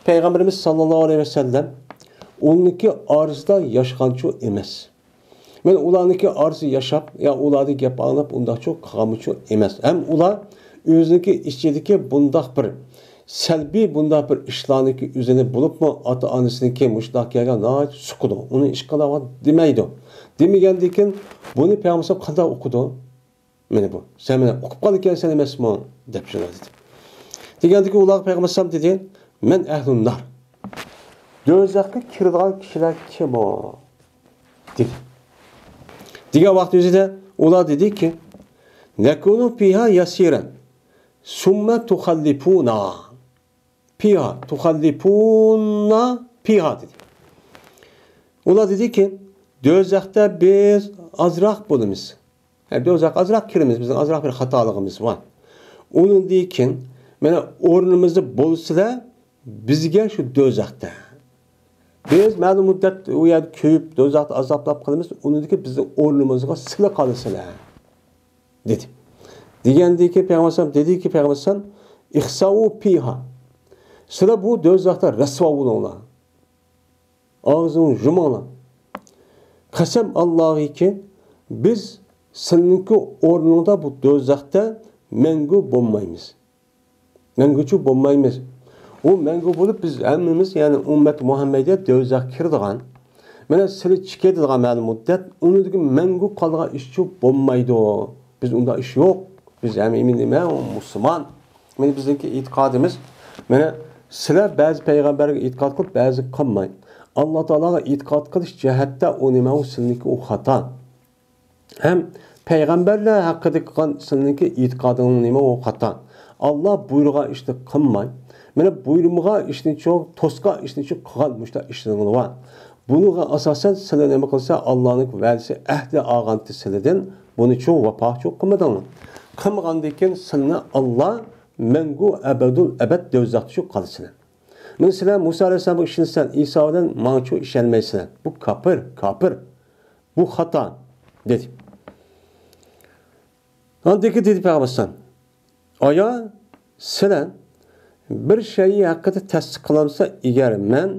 پەيغەمبىرىمىز ساللاللاھۇ ئەلەيھى ۋەسەللەم ئۇنىڭكى ئارىسىدا ياشىغانچۇ ئەمەس. مەن ئۇلارنىڭكى ئارىسىدا ياشاپ، يا ئۇلاردىن گەپ ئاڭلاپ، ئۇنداقچۇ قىلغانمۇچۇ ئەمەس. ھەم ئۇلار ئۆزىنىڭكى ئىچىدىكى بۇنداق بىر سەلبىي بۇنداق بىر ئىشلارنىڭكى ئۆزىنى بولۇپمۇ ئاتا-ئانىسىنىڭكى مۇشۇنداق گەپكە ناھايىتى سوقىدۇ. ئۇنى ھېچقانداق ۋاقىت دېمەيدۇ. دېمىگەندىكىن بۇنى پەيغەمبەر قانداق ئۇقىدۇ؟ مانا بۇ. سەن مېنى ئۇقۇپ قالىدىكەنسەن ئەمەسمۇ؟ دەپ شۇنداق دېدى. دېگەندىكىن ئۇلارغا پەيغەمبەر ئەلەيھىسسالام دېدى، مەن ئەھلۇن نار. دوزاخقا كىرىدىغان كىشىلەر كىم ئۇ؟ دېدى. دېگەن ۋاقىت ئۆزىدە ئۇلار دېدىكى، نەكۇنۇ فىھا يەسىرەن، سۇممە تۇخەللىفۇنا. پىھا، تۇخەللىپۇنا پىھا دېدى. ئۇلار دېدىكى، دوزاختا بىز ئازراق بولىمىز. ھە، دوزاخقا ئازراق كىرىمىز، بىزنىڭ ئازراق بىر خاتالىقىمىز بار. ئۇنىڭدىن كېيىن، مانا ئورنىمىزدا بولسىلە، بىزگە شۇ دوزاختا. بىز مەلۇم مۇددەت ئۇ يەردە كۆيۈپ، دوزاختا ئازابلاپ قالىمىز، ئۇنىڭدىن كېيىن بىزنىڭ ئورنىمىزغا سىلە قالىسىلە. دېدى. دېگەندىكى پەيغەمبەر ئەلەيھىسسالام، دېدىكى پەيغەمبەر ئەلەيھىسسالام، ئىخسەئۇ پىھا. سىلەر بۇ دوزاختا رەسۋا بولۇڭلار. ئاغزىڭ يۇمۇڭلار. قەسەم ئاللاھىكى، بىز سېنىڭكى ئورنۇڭدا بۇ دوزاختا مەڭگۈ بولمايمىز. مەڭگۈچە بولمايمىز. ئۇ مەڭگۈ بولۇپ، بىز ھەممىمىز، يەنى ئۈممەت مۇھەممەدىيە دوزاخقا كىرىدىغان. مانا سىلى چىقىدىغان مەلۇم مۇددەت، ئۇنىڭدىكى مەڭگۈ قالىدىغان ئىشچۇ بولمايدۇ. بىز ئۇنداق ئىش يوق. بىز ھەممىمىز نېمە؟ ئۇ مۇسۇلمان. مانا بىزنىڭكى ئېتىقادىمىز، مانا سىلەر بەزى پەيغەمبەرگە ئېتىقاد قىلىپ، بەزى قىلماي. ئاللا تائالاغا ئېتىقاد قىلىش جەھەتتە ئۇ نېمە؟ ئۇ سىلىنىڭكى ئۇ خاتا. ھەم پەيغەمبەرلەر ھەققىدە قىلغان سىلىنىڭكى ئېتىقادىڭ نېمە؟ ئۇ خاتا. ئاللا بۇيرۇغان ئىشنى قىلماي، مانا بۇيرۇمىغان ئىشنىچۇ، توسقان ئىشنىچۇ قىلغان مۇشۇنداق ئىشلىرىڭلار بار. بۇنىڭغا ئاساسەن سىلى نېمە قىلسا، ئاللانىڭ ۋەدىسى، ئەھدى ئالغانتى سىلىدىن، بۇنىچۇ ۋاپاچۇ قىلمىدىڭلار. قىلمىغاندىن كېيىن سىلىنى ئاللا مەڭگۈ ئەبەدۇل ئەبەد دوزاختىچۇ قالىسىلەر. مانا سىلەر مۇسا ئەلەيھىسسالامغا ئىشىنىسەن، ئىسا بىلەن ماڭىچۇ ئىشەنمەيسىلەر. بۇ كاپىر، كاپىر. بۇ خاتا، دېدى. ئاندىكى دېدى پەيغەمبەر ئەلەيھىسسالام، ئايا، سىلەر بىر شەيئى ھەققىدە تەستىق قىلامسا، ئەگەر مەن،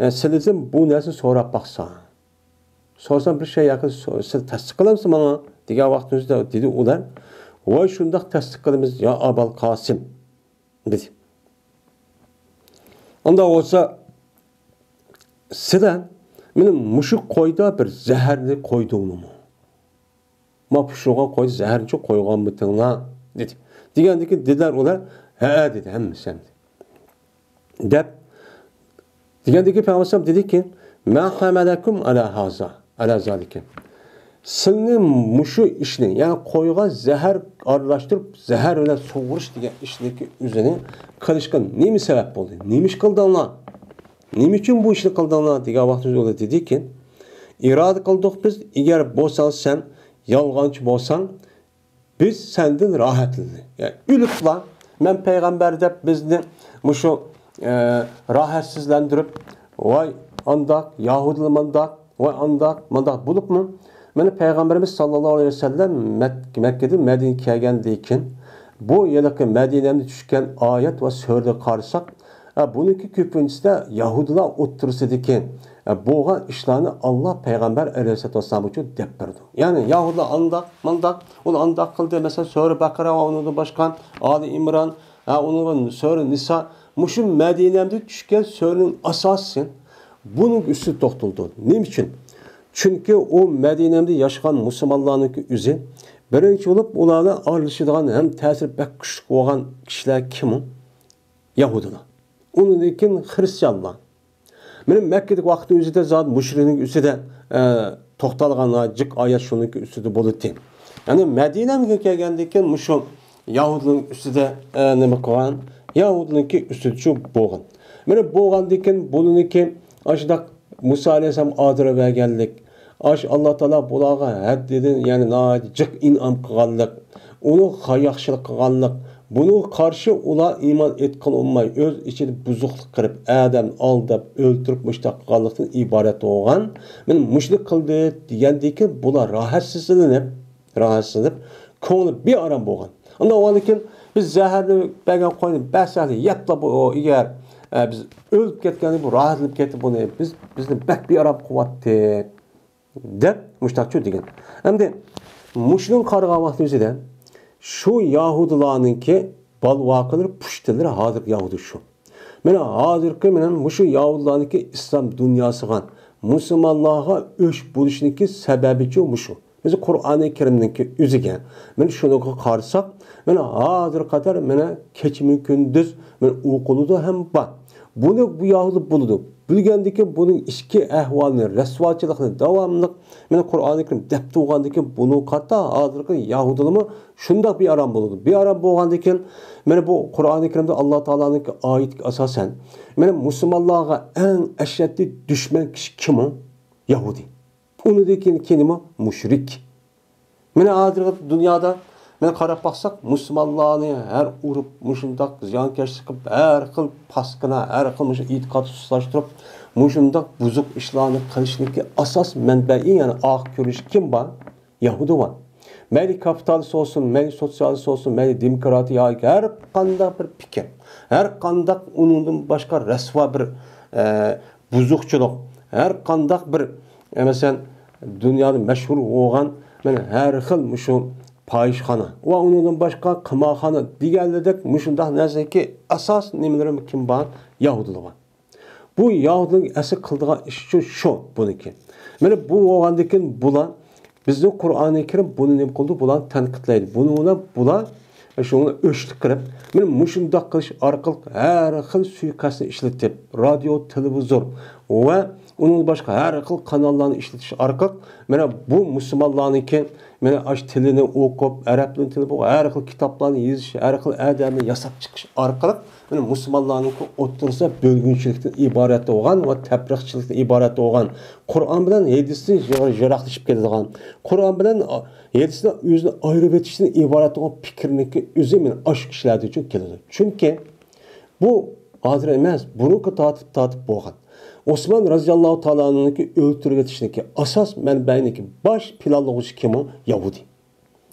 ئە، سىلىدىن بۇ نەرسىنى سوراپ باقسا، سورىسام، بىر شەيئى ھەققىدە سو-، سىلەر تەستىق قىلامسىز ماڭا دېگەن ۋاقتىمىزدا، دېدى ئۇلار، ۋاي، شۇنداق تەستىق قىلىمىز، يا ئابال قاسىم، دېدى. ئۇنداق بولسا، سىلەر مېنىڭ مۇشۇ قويدا بىر زەھەرنى قويدۇڭلىمۇ؟ ما پۇشۇرغان قويدا زەھەرنىچۇ قويغانمىتىڭلار؟ دېدى. دېگەندىكىن دېدىلەر ئۇلار، ھەئە، دېدى ھەممىسى ھەمدە. دەپ دېگەندىكىن پەيغەمبەر ئەلەيھىسسالام دېدىكى، ما حملكم على هذا، على ذلك. سىلنى مۇشۇ ئىشنى، يەنى قويغا زەھەر ئارىلاشتۇرۇپ، زەھەر بىلەن سۇغۇرۇش دېگەن ئىشنىڭكى ئۆزىنى قىلىشقا نېمە سەۋەب بولدى؟ نېمە ئىش قىلدىڭلار؟ نېمە ئۈچۈن بۇ ئىشنى قىلدىڭلار؟ دېگەن ۋاقتىمىزدا ئۇلار دېدىكى، ئىرادە قىلدۇق بىز، ئەگەر بولساڭ سەن يالغانچى بولساڭ، بىز سەندىن راھەتلىنىمىز. يەنى ئۆلۈپلا، مەن پەيغەمبەر دەپ بىزنى مۇشۇ، ئە، راھەتسىزلەندۈرۈپ، ۋاي ئانداق، يەھۇدىيلار مانداق، ۋاي ئانداق، مانداق بولۇپمۇ؟ مانا پەيغەمبىرىمىز ساللاللاھۇ ئەلەيھى ۋەسەللەم مەك-، مەككىدىن مەدىنىگە كەلگەندىن كېيىن، بۇ ھېلىقى مەدىنەمدە چۈشكەن ئايەت ۋە سۈرىلەرگە قارىساق، ئە، بۇنىڭكى كۆپىنچىسىدە يەھۇدىيلار ئوتتۇرىسىدىكى، ئە، بولغان ئىشلارنى ئاللا پەيغەمبەر ئەلەيھىسسالاتۇ ۋەسسالام ئۈچۈن دەپ بېرىدۇ. يەنى يەھۇدىيلار ئانداق، مانداق، ئۇلار ئانداق قىلدى. مەسىلەن، سۈرە بەقەرە ۋە ئۇنىڭدىن باشقا ئالى ئىمران، ھە، ئۇنىڭ سۈرە نىسا، مۇشۇ مەدىنەمدە چۈشكەن سۈرىنىڭ ئاساسى بۇنىڭ ئۈستىدە توختىلىدۇ. نېمە ئۈچۈن؟ چۈنكى ئۇ مەدىنەمدە ياشىغان مۇسۇلمانلارنىڭكى ئۆزى بىرىنچى بولۇپ ئۇلارنى ئارىلىشىدىغان ھەم تەسىرى بەك كۈچلۈك بولغان كىشىلەر كىم ئۇ؟ يەھۇدىيلار. ئۇنىڭدىن كېيىن خرىستىيانلار. مېنىڭ مەككىدىكى ۋاقىتنىڭ ئۆزىدە زادى مۇشرىكنىڭ ئۈستىدە، ئە، توختالغان جىق ئايەت شۇنىڭكى ئۈستىدە بولىدىكەن. يەنى مەدىنەمگە كەلگەندىن كېيىن مۇشۇ يەھۇدىينىڭ ئۈستىدە، ئە، نېمە قىلغان؟ يەھۇدىينىڭكى ئۈستىدىچۇ بولغان. مانا بولغاندىن كېيىن بۇنىڭكى ئاشۇنداق مۇسا ئەلەيھىسسالام ئازار بەرگەنلىك، ئاش ئاللا تائالا بۇلارغا ھەددىدىن، يەنى ناھايىتى جىق ئىنئام قىلغانلىق، ئۇلۇغ ياخشىلىق قىلغانلىق، بۇنىڭغا قارشى ئۇلار ئىمان ئېيتقىلى ئۇنىماي، ئۆز ئىچىدە بۇزۇقلۇق قىلىپ، ئادەمنى ئالداپ، ئۆلتۈرۈپ، مۇشۇنداق قىلغانلىقتىن ئىبارەت بولغان. مانا مۇشۇنى قىلدى دېگەندىن كېيىن بۇلار راھەتسىزلىنىپ، راھەتسىزلىنىپ، كۆڭلى بىئارام بولغان. ئۇنداق بولغاندىن كېيىن بىز زەھەرنى بەرگەن قوينى بەرسەكلا يەپلا بۇ ئەگەر، ئە، بىز ئۆلۈپ كەتكەندىن بۇ راھەتلىنىپ كەتتى، بۇنى بىز، بىزنى بەك بىئارام قىلىۋەتتى. دەپ مۇشتاقچۇ دېگەن. ئەمدى مۇشۇنىڭ قارىغان ۋاقتىمىزدا شۇ يەھۇدىيلارنىڭكى بالۋاقىلىرى، پۇشتىلىرى ھازىرقى يەھۇدىي شۇ. مانا ھازىرقى مانا مۇشۇ يەھۇدىيلارنىڭكى ئىسلام دۇنياسىغا، مۇسۇلمانلارغا ئۆچ بولۇشىنىڭكى سەۋەبىچۇ مۇشۇ. بىز قۇرئانى كەرىمنىڭكى ئۆزىگە، مانا شۇنىڭغا قارىساق، مانا ھازىرغا قەدەر مانا كېچىمۇ كۈندۈز مانا ئوقۇلىدۇ ھەم بار. بۇنى بۇ يەھۇدىي بولىدۇ. بىلگەندىكىن بۇنىڭ ئىچكى ئەھۋالىنى، رەسۋاچىلىقىنى داۋاملىق، مانا قۇرئانى كەرىم دەپ تۇرغاندىكىن بۇنىڭغا قارىتا ھازىرقى يەھۇدىيلارمۇ شۇنداق بىئارام بولىدۇ. بىئارام بولغاندىكىن، مانا بۇ قۇرئانى كەرىمدە ئاللا تائالانىڭ ئايىتىگە ئاساسەن، مانا مۇسۇلمانلارغا ئەڭ ئەشەددىي دۈشمەن كىشى كىم ئۇ؟ يەھۇدىي. ئۇنىڭدىن كېيىن، كېيىنمۇ مۇشرىك. مانا ھازىرقى دۇنيادا، مانا قاراپ باقساق، مۇسۇلمانلارنى ھەر ئۇرۇپ، مۇشۇنداق زىيانكەشلىك قىلىپ، ھەر خىل پاسكىنا، ھەر خىل مۇشۇ ئېتىقاد سۇسلاشتۇرۇپ، مۇشۇنداق بۇزۇق ئىشلارنى قىلىشنىڭكى ئاساس مەنبەئى، يەنى ئاخىرى كۆرۈش كىم بار؟ يەھۇدىي بار. مەيلى كاپىتالىست بولسۇن، مەيلى سوتسىيالىست بولسۇن، مەيلى دېموكراتىيە، ياكى ھەر قانداق بىر پىكىر، ھەر قانداق ئۇنىڭدىن باشقا رەسۋا بىر، ئە، بۇزۇقچىلىق، ھەر قانداق بىر، ئە، مەسىلەن، دۇنيادا مەشھۇر بولغان، مانا ھەر خىل مۇشۇ پاھىشخانا ۋە ئۇنىڭدىن باشقا قىمارخانا دېگەنلىدەك مۇشۇنداق نەرسىدىكى ئاساسىي نېمىلىرى كىم بار؟ يەھۇدىيلار بار. بۇ يەھۇدىيلارنىڭ ئەسلى قىلىدىغان ئىشى شۇ، شۇ بۇنىڭكى. مانا بۇ بولغاندىن كېيىن بۇلار بىزنىڭ قۇرئانى كەرىم بۇنى نېمە قىلدى؟ بۇلارنى تەنقىدلەيدۇ. بۇنى بۇلار، بۇلار شۇنى ئۆچلۈك قىلىپ، مانا مۇشۇنداق قىلىش ئارقىلىق ھەر خىل سۇيىقەستنى ئىشلىتىپ، رادىيو، تېلېۋىزور ۋە ئۇنىڭدىن باشقا ھەر خىل قاناللارنى ئىشلىتىش ئارقىلىق، مانا بۇ مۇسۇلمانلارنىڭكى، مانا ئاشۇ تىلىنى ئوقۇپ، ئەرەب تىلىنى تىلىپ، ھەر خىل كىتابلارنى يېزىش، ھەر خىل ئادەمنى ياساپ چىقىش ئارقىلىق، مانا مۇسۇلمانلارنىڭكى ئوتتۇرىسىدا بۆلگۈنچىلىكتىن ئىبارەت بولغان ۋە تەپرىقىچىلىكتىن ئىبارەت بولغان، قۇرئان بىلەن ھەدىستىن يىراقلىشىپ كېتىدىغان، قۇرئان بىلەن ھەدىستىن ئۆزىنى ئايرىۋېتىشتىن ئىبارەت بولغان پىكىرنىڭكى ئۆزى مانا ئاشۇ كىشىلەردىن كېلىدۇ. چۈنكى بۇ ھازىر ئەمەس، بۇرۇنقى تارتىپ، تارتىپ بولغان. ئوسمان رەزىياللاھۇ تائالا ئەنھۇنىڭكى ئۆلتۈرۈۋېتىشنىڭكى ئاساس مەنبەينىڭكى باش پىلانلىغۇچىسى كىم ئۇ؟ يەھۇدىي.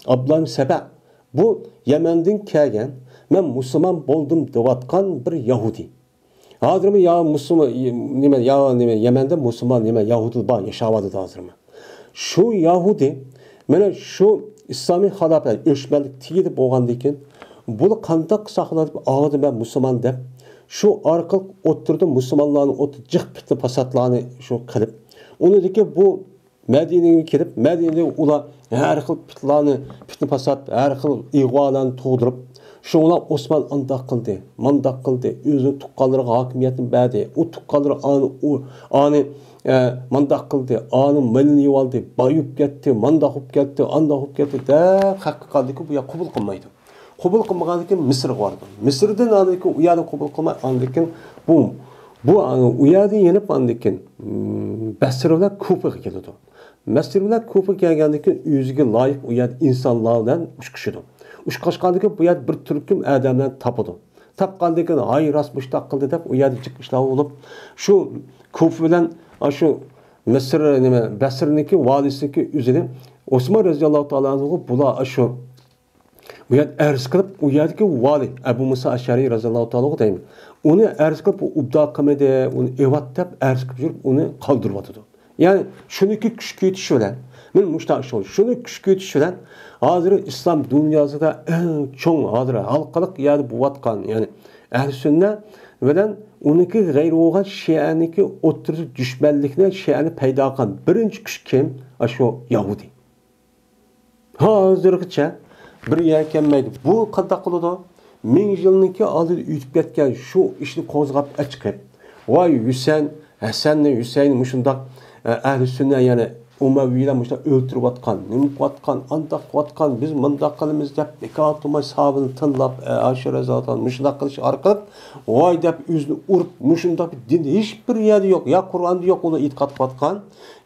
ئابدۇللا ئىبن سەبە. بۇ يەمەندىن كەلگەن، مەن مۇسۇلمان بولدۇم دەۋاتقان بىر يەھۇدىي. ھازىرمۇ يا مۇسۇلمان، نېمە، يا نېمە، يەمەندە مۇسۇلمان، نېمە، يەھۇدىي بار، ياشاۋاتىدۇ ھازىرمۇ. شۇ يەھۇدىي، مانا شۇ ئىسلامىي خىلاپەت، ئۆچمەنلىك تېگىدە بولغاندىن كېيىن، بۇنى قانداق ساقلاپ، ئاغزىدا مەن مۇسۇلمان دەپ، شۇ ئارقىلىق ئوتتۇرىدا مۇسۇلمانلارنى ئوتتۇرىدا جىق پىتنە پاساتلارنى شۇ قىلىپ، ئۇنىڭدىكى بۇ مەدىنىگە كېلىپ، مەدىنىدە ئۇلار ھەر خىل پىتنىلارنى، پىتنە پاسات، ھەر خىل ئىغۋالارنى تۇغدۇرۇپ، شۇڭلار ئوسمان ئانداق قىلدى، مانداق قىلدى، ئۆزىنىڭ تۇغقانلىرىغا ھاكىمىيەتنى بەردى، ئۇ تۇغقانلىرى ئانى، ئۇ، ئانى، ئە، مانداق قىلدى، ئانىڭ مېلىنى يېۋالدى، باي بولۇپ كەتتى، مانداق بولۇپ كەتتى، ئانداق بولۇپ كەتتى دەپ خەققە قالدىكى بۇ يەر قوبۇل قىلمايدۇ. قوبۇل قىلمىغاندىن كېيىن مىسىرغا بارىدۇ. مىسىردىن ئاندىن كېيىن ئۇ يەردىن قوبۇل قىلماي، ئاندىن كېيىن بۇ، بۇ، ئۇ يەردىن يېنىپ ئاندىن كېيىن، مم، بەسرە بىلەن كۇفىغا كېلىدۇ. مەسىلەن، كۇفا كەلگەندىن كېيىن ئۆزىگە لايىق ئۇ يەردە ئىنسانلار بىلەن ئۇچرىشىدۇ. ئۇچراشقاندىن كېيىن بۇ يەردە بىر تۈركۈم ئادەملەرنى تاپىدۇ. تاپقاندىن كېيىن، ھاي، راست مۇشتاق قىلدى دەپ ئۇ يەردە جىق ئىشلار بولۇپ، شۇ كۇفا بىلەن، ئاشۇ مىسىر، نېمە، بەسرىنىڭكى ۋالىسىنىڭكى ئۆزىنى ئوسمان رەزىياللاھۇ تائالا ئەنھۇغا بۇلار ئاشۇ بۇ يەردە ئەرز قىلىپ، ئۇ يەردىكى ۋالىي ئەبۇ مۇسا ئەشئەرى رەزىياللاھۇ تائالا ئەنھۇ دەيمەن. ئۇنى ئەرز قىلىپ، ئۇ ئوبدان قىلمىدى، ئۇنى ئېۋات دەپ ئەرز قىلىپ يۈرۈپ، ئۇنى قالدۇرۇۋاتىدۇ. يەنى شۇنىڭكى كۈچ كۈچەيتىش بىلەن، مەن مۇشۇنداق ئىش بولدى. شۇنى كۈچ كۈچەيتىش بىلەن ھازىر ئىسلام دۇنياسىدا ئەڭ چوڭ، ھازىر ھالقىلىق يەردە بولۇۋاتقان، يەنى ئەھلى سۈننە بىلەن ئۇنىڭكى غەيرى بولغان شىئەنىڭكى ئوتتۇرىسىدا دۈشمەنلىكنى، شىئەنى پەيدا قىلغان بىرىنچى كۈچ كىم؟ ئاشۇ يەھۇدىي. ھازىرغىچە بىر يەرگە كەلمەيدۇ. بۇ قانداق قىلىدۇ؟ مىڭ يىلنىڭكى ئالدىدا ئۆتۈپ كەتكەن شۇ ئىشنى قوزغاپ ئەچىقىپ، ۋاي، ھۈسەن، ھەسەننى، ھۈسەيننى مۇشۇنداق، ئە، ئەھلى سۈننە، يەنى ئۇمەۋىيلەر مۇشۇنداق ئۆلتۈرۈۋاتقان، نېمە قىلىۋاتقان، ئانداق قىلىۋاتقان، بىز مۇنداق قىلىمىز دەپ، بىكار تۇرماي ساھابىنى تىللاپ، ئە، ئاشۇ رەزىياللاھۇ تائالا مۇشۇنداق قىلىش ئارقىلىق، ۋاي دەپ ئۆزىنى ئۇرۇپ، مۇشۇنداق بىر دىن ھېچ بىر يەردە يوق، يا قۇرئاندا يوق ئۇلار ئېتىقاد قىلىۋاتقان،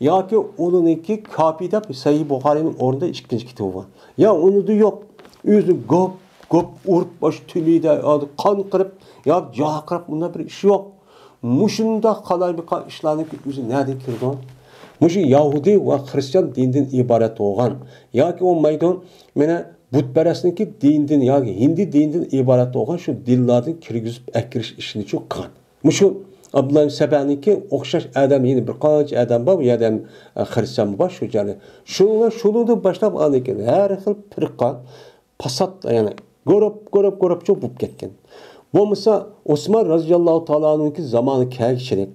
ياكى ئۇنىڭكى كاپى دەپ سەھىھ بۇخارىينىڭ ئورنىدا ئىككىنچى كىتابى بار. يا ئۇنىدا يوق. ئۆزىنى گوپ، گوپ ئۇرۇپ، ئاشۇ تۈنىدە قان قىرىپ، يا جاقىراپ، ئۇنداق بىر ئىش يوق. مۇشۇنداق قالايمىقان ئىشلارنىڭكى ئۆزى نەدىن كېلىدۇ؟ مۇشۇ يەھۇدىي ۋە خرىستىيان دىنىدىن ئىبارەت بولغان ياكى بولمايدۇ، مانا بۇتپەرەسنىڭكى دىنىدىن ياكى ھىندى دىنىدىن ئىبارەت بولغان شۇ دىنلاردىن كىرگۈزۈپ ئەكىرىش ئىشىنى شۇ قىلغان. مۇشۇ ئابدۇللا سەبەنىڭكى ئوخشاش ئادەم، يەنە بىر قانچە ئادەم بار، بۇ يەردە ھەم خرىستىيان بار شۇ جايدا. شۇنىڭ، شۇنىڭدىن باشلاپ ئاندىن كېيىن ھەر خىل پىرقە، پاسات، يەنى گۇرۇپ، گۇرۇپ، گۇرۇپچە بولۇپ كەتكەن. بولمىسا ئوسمان رەزىياللاھۇ تائالا ئەنھۇنىڭكى زامانى كەلگۈچىلىك،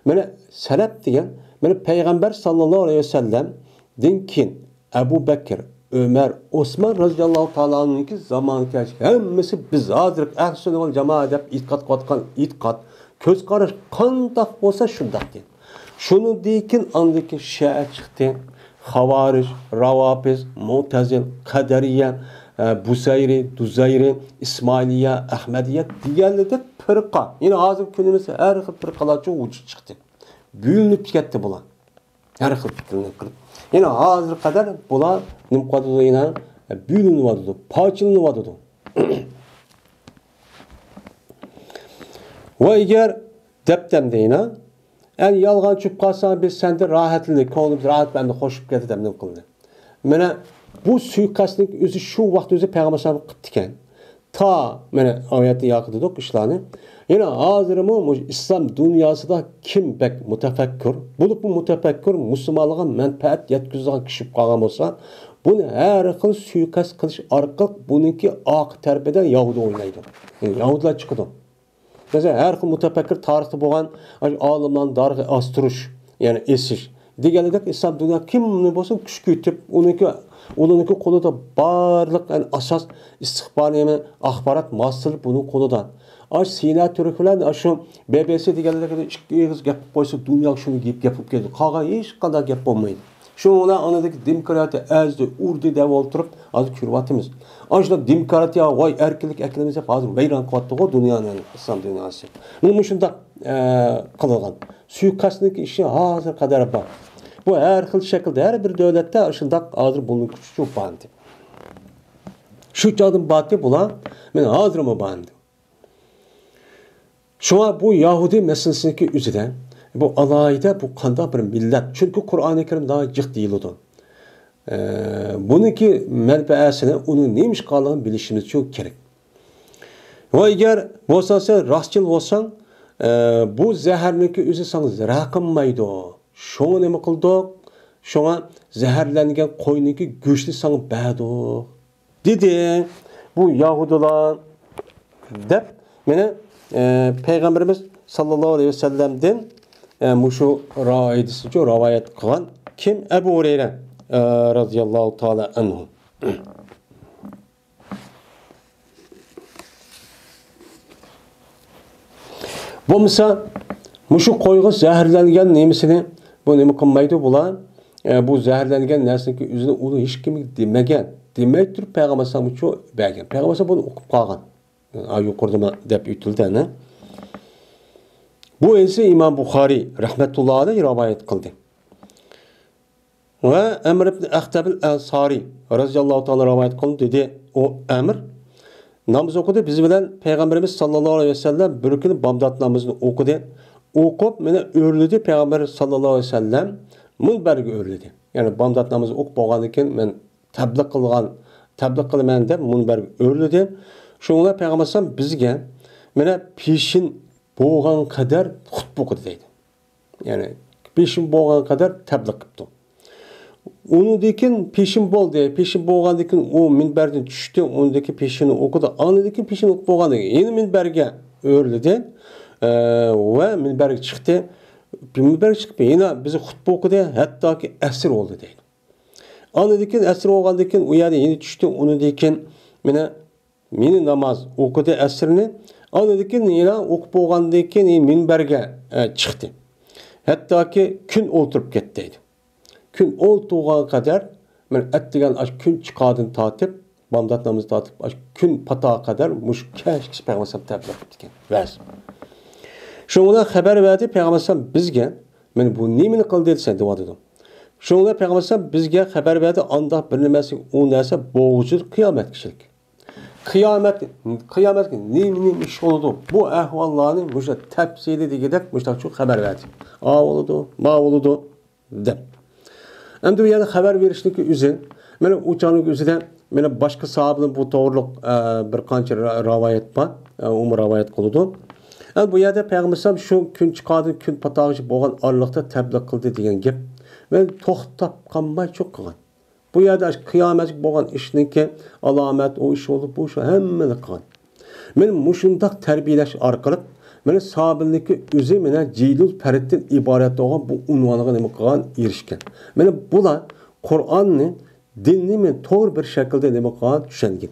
مانا سەلەپ دېگەن، مانا پەيغەمبەر ساللاللاھۇ ئەلەيھى ۋەسەللەمدىن كېيىن ئەبۇ بەكىر، ئۆمەر، ئوسمان رەزىياللاھۇ تائالا ئەنھۇنىڭكى زامانى كەلگۈچىلىك، ھەممىسى بىز ھازىرقى ئەھلى سۈننە ۋەل جامائە دەپ ئېتىقاد قىلىۋاتقان ئېتىقاد، كۆز قاراش قانداق بولسا شۇنداق دىن. شۇنىڭدىن كېيىن ئاندىكى شىئە چىقتى. خاۋارىج، راۋاپىز، مۇئتەزىل، قەدەرىيە، ئە، بۇسەيرى، دۇزەيرى، ئىسمائىلىيە، ئەخمەدىيە دېگەنلىدەك پىرقە. يەنە ھازىرقى كۈنىمىزدە ھەر خىل پىرقىلارچە ۋۇجۇد چىقتى. بۆلۈنۈپ كەتتى بۇلار. ھەر خىل پىكىرنى قىلىپ. يەنە ھازىرغا قەدەر بۇلار نېمە قىلىۋاتىدۇ يەنە؟ بۆلۈنۈۋاتىدۇ، پارچىلىنىۋاتىدۇ. ۋە ئەگەر دەپتەم دەينا، ئەن يالغان چۈشۈپ قالساڭ، بىز سەندىن راھەتلىنىپ، كۆڭلىمىز راھەت، بەندە خوش بولۇپ كەتتى دەپ نېمە قىلدى. مانا بۇ سۇيىقەستنىڭ ئۆزى شۇ ۋاقىت ئۆزى پەيغەمبەر ئەلەيھىسسالام قىپتىكەن. تا، مانا ئايەتتە ياقى دېدۇق ئىشلارنى. يەنە ھازىرمۇ مۇشۇ ئىسلام دۇنياسىدا كىم بەك مۇتەپەككۇر، بولۇپمۇ مۇتەپەككۇر، مۇسۇلمانلارغا مەنپەئەت يەتكۈزىدىغان كىشى بولۇپ قالغان بولسا، بۇنى ھەر خىل سۇيىقەست قىلىش ئارقىلىق بۇنىڭكى ئارقا تەرىپىدە يەھۇدىي ئوينايدۇ. يەھۇدىيلار چىقىدۇ. مەسىلەن، ھەر خىل مۇتەپەككۇر، تارىختا بولغان ئالىملارنى دارغا ئاستۇرۇش، يەنى ئېسىش دېگەنلىك، ئىسلام دۇنيا كىمنى بولسۇن كۈچكە يېتىپ، ئۇنىڭكى، ئۇلارنىڭكى قولىدا بارلىق، يەنى ئاساس ئىستىخبارات، ئەخبارات ماسسىلىرى بۇنىڭ قولىدا. ئاش سىنا تۈرك بىلەن ئاشۇ بى بى سى دېگەنلەر ئىككى ئېغىز گەپ قىلىپ قويسا، دۇنياغا شۇنى گەپ، گەپ قىلىپ كېلىدۇ. قالغان ھېچقانداق گەپ بولمايدۇ. شۇنىڭ بىلەن ئاندىكى دېموكراتىيە ئەزدى، ئۇردى دەپ ئولتۇرۇپ، ھازىر كۆرۈۋاتىمىز. ئاشۇنداق دېموكراتىيە، ۋاي ئەركىنلىك ئەكىلىمىز دەپ ھازىر ۋەيران قىلىۋاتىدىغۇ دۇنيانى، ئىسلام دۇنياسى. مۇ-، مۇشۇنداق، ئە، قىلغان. سۇيىقەستنىڭ ئىشى ھازىر قەدەر بار. بۇ ھەر خىل شەكىلدە، ھەر بىر دۆلەتتە شۇنداق ھازىر بۇنىڭ كۈچى بار ئىدى. شۇ چاغدىن بارتى بۇلار، مەن ھازىرمۇ بار ئىدى. شۇڭا بۇ يەھۇدىي مەسىلىسىنىڭكى ئۆزىدە، بۇ ئالاھىدە، بۇ قانداق بىر مىللەت؟ چۈنكى قۇرئانى كەرىمدە جىق دېيىلىدۇ. ئە، بۇنىڭكى مەنبەسىنى، ئۇنىڭ نېمە ئىشقانلىقىنى بىلىشىمىز شۇ كېرەك. ۋە ئەگەر بولسا سەن راستچىل بولساڭ، ئە، بۇ زەھەرنىڭكى ئۆزى ساڭا زەرەر قىلمايدۇ. شۇڭا نېمە قىلدۇق؟ شۇڭا زەھەرلەنگەن قوينىڭكى گۆشىنى ساڭا بەردۇق. دېدى بۇ يەھۇدىيلار دەپ، مانا، ئە، پەيغەمبىرىمىز ساللاللاھۇ ئەلەيھى ۋەسەللەمدىن، ئە، مۇشۇ ھەدىسنىچۇ رىۋايەت قىلغان كىم؟ ئەبۇ ھۇرەيرە، ئە، رازىياللاھۇ تائالا ئەنھۇ. بولمىسا، مۇشۇ قويغا زەھەرلەنگەن نېمىسىنى، بۇ نېمە قىلمايدۇ بۇلار؟ ئە، بۇ زەھەرلەنگەن نەرسىنىڭكى ئۆزىنى ئۇنى ھېچكىمگە دېمىگەن. دېمەي تۇرۇپ پەيغەمبەر ئەلەيھىسسالامغىچۇ بەرگەن. پەيغەمبەر ئەلەيھىسسالام بۇنى ئۇقۇپ قالغان. ئا، يۇقىرىدىمۇ دەپ ئۆتۈلدى، ئەنە. بۇ ھەدىسنى ئىمام بۇخارىي رەھمەتۇللاھى ئەلەيھى رىۋايەت قىلدى. ۋە ئەمر ئىبن ئەختەبىل ئەنسارىي رازىياللاھۇ تائالا رىۋايەت قىلدى، دېدى. ئۇ ئەمر ناماز ئوقۇدى، بىز بىلەن پەيغەمبىرىمىز ساللاللاھۇ ئەلەيھى ۋەسەللەم بىر كۈنى بامدات نامىزىنى ئوقۇدى. ئوقۇپ، مانا ئۆرلىدى پەيغەمبەر ساللاللاھۇ ئەلەيھى ۋەسەللەم، مۇنبەرگە ئۆرلىدى. يەنى بامدات نامىزى ئوقۇپ بولغاندىن كېيىن، مەن تەبلىغ قىلغان، تەبلىغ قىلىمەن دەپ مۇنبەرگە ئۆرلىدى. شۇڭا پەيغەمبەر ئەلەيھىسسالام بىزگە، مانا، پېشىن بولغان قەدەر خۇتبە ئوقۇدى دەيدۇ. يەنى پېشىن بولغان قەدەر تەبلىغ قىپتۇ. ئۇنىڭدىن كېيىن پېشىن بولدى. پېشىن بولغاندىن كېيىن ئۇ مىنبەردىن چۈشتى. ئۇنىڭدىن كېيىن پېشىننى ئوقۇدى. ئاندىن كېيىن پېشىن ئوقۇپ بولغاندىن كېيىن يەنە مىنبەرگە ئۆرلىدى، ئە، ۋە مىنبەرگە چىقتى. مىنبەرگە چىقىپ يەنە بىزگە خۇتبە ئوقۇدى. ھەتتاكى ئەسىر بولدى دەيدۇ. ئاندىن كېيىن ئەسىر بولغاندىن كېيىن ئۇ يەردە يەنە چۈشتى. ئۇنىڭدىن كېيىن مانا يەنە ناماز ئوقۇدى ئەسىرنى. ئاندىن كېيىن يەنە ئوقۇپ بولغاندىن كېيىن مىنبەرگە، ئە، چىقتى. ھەتتاكى كۈن ئولتۇرۇپ كەتتى دەيدۇ. كۈن ئولتۇرغان قەدەر، مەن ئەتىگەن ئاشۇ كۈن چىققاندىن تارتىپ، بامدات نامىزى تارتىپ، ئاشۇ كۈن پاتقان قەدەر مۇشۇ كەچكىچە پەيغەمبەر ئەلەيھىسسالام تەبلىغ قىپتىكەن. بەس. شۇنىڭ بىلەن خەۋەر بەردى پەيغەمبەر ئەلەيھىسسالام بىزگە، مانا بۇ نېمىنى قىلدى دېسە دەۋاتىدۇ. شۇنىڭ بىلەن پەيغەمبەر ئەلەيھىسسالام بىزگە خەۋەر بەردى، ئانداق بىر نېمە ئەمەسكى، ئۇ نەرسە بولغۇچىدۇر قىيامەتكىچىلىك. قىيامەت، قىيامەتكە نېمە، نېمە ئىش بولىدۇ؟ بۇ ئەھۋاللارنى مۇشۇ تەپسىلىي دېگۈدەك مۇشۇنداق شۇ خەۋەر بەردى. ئا بولىدۇ، ما بولىدۇ دەپ. ئەمدى بۇ يەردە خەۋەر بېرىشنىڭكى ئۆزى، مانا ئۇ چاغنىڭ ئۆزىدە مانا باشقا ساھابىدىن بۇ توغرۇلۇق، ئە، بىر قانچە را-، رىۋايەت بار. ئە، ئۇمۇ رىۋايەت قىلىدۇ. ئەمدى بۇ يەردە پەيغەمبەر ئەلەيھىسسالام شۇ كۈن چىققاندىن كۈن پاتقانغىچە بولغان ئارىلىقتا تەبلىغ قىلدى دېگەن گەپ. مەن توختاپ قالماي چوق قىلغان. بۇ يەردە ئاشۇ قىيامەتكە بولغان ئىشنىڭكى ئالامەت، ئۇ ئىش بولدى، بۇ ئىش ھەممىنى قىلغان. مانا مۇشۇنداق تەربىيەلەش ئارقىلىق، مانا سابىرنىڭكى ئۆزى مانا جىلۇل پەردتىن ئىبارەت بولغان بۇ ئۇنۋانغا نېمە قىلغان، ئېرىشكەن. مانا بۇلار قۇرئاننى، دىننى مانا توغرا بىر شەكىلدە نېمە قىلغان، چۈشەنگەن.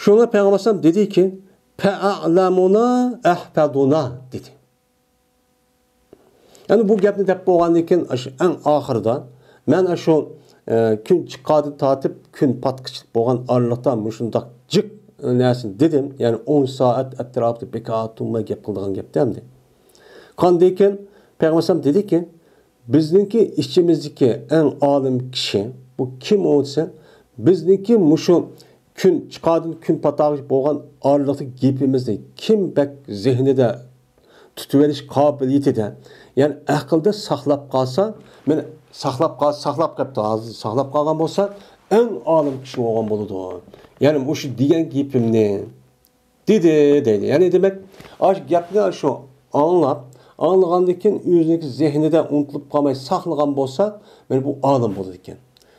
شۇڭا پەيغەمبەر ئەلەيھىسسالام دېدىكى، «فەئەلەمۇنا ئەھفەزۇنا» دېدى. يەنى بۇ گەپنى دەپ بولغاندىن كېيىن، ئاشۇ ئەڭ ئاخىرىدا مەن ئاشۇ، ئە، كۈن چىققاندىن تارتىپ كۈن پاتقىچە بولغان ئارىلىقتا مۇشۇنداق جىق نەرسىنى دېدىم. يەنى ئون سائەت ئەتراپىدا بىكار تۇرماي گەپ قىلىدىغان گەپتە ئەمدى. قاندىن كېيىن پەيغەمبەر ئەلەيھىسسالام دېدىكى، بىزنىڭكى ئىچىمىزدىكى ئەڭ ئالىم كىشى، بۇ كىم ئۇ دېسە، بىزنىڭكى مۇشۇ كۈن چىققاندىن كۈن پاتقىچە بولغان ئارىلىقتا گېپىمىزنى كىم بەك زېھنىدە تۇتۇۋېلىش قابىلىيىتىدە، يەنى ئەقىلدە ساقلاپ قالسا، مانا ساقلاپ قال-، ساقلاپ قېپتۇ، ھازىر ساقلاپ قالغان بولسا، ئەڭ ئالىم كىشى بولغان بولىدۇ. يەنى مۇشۇ دېگەن گېپىمنى دېدى، دەيدۇ. يەنى دېمەك، ئاشۇ گەپنى شۇ ئاڭلاپ، ئاڭلىغاندىن كېيىن ئۆزىنىڭكى زېھنىدە ئۇنتۇلۇپ قالماي ساقلىغان بولسا، مانا بۇ ئالىم بولىدىكەن.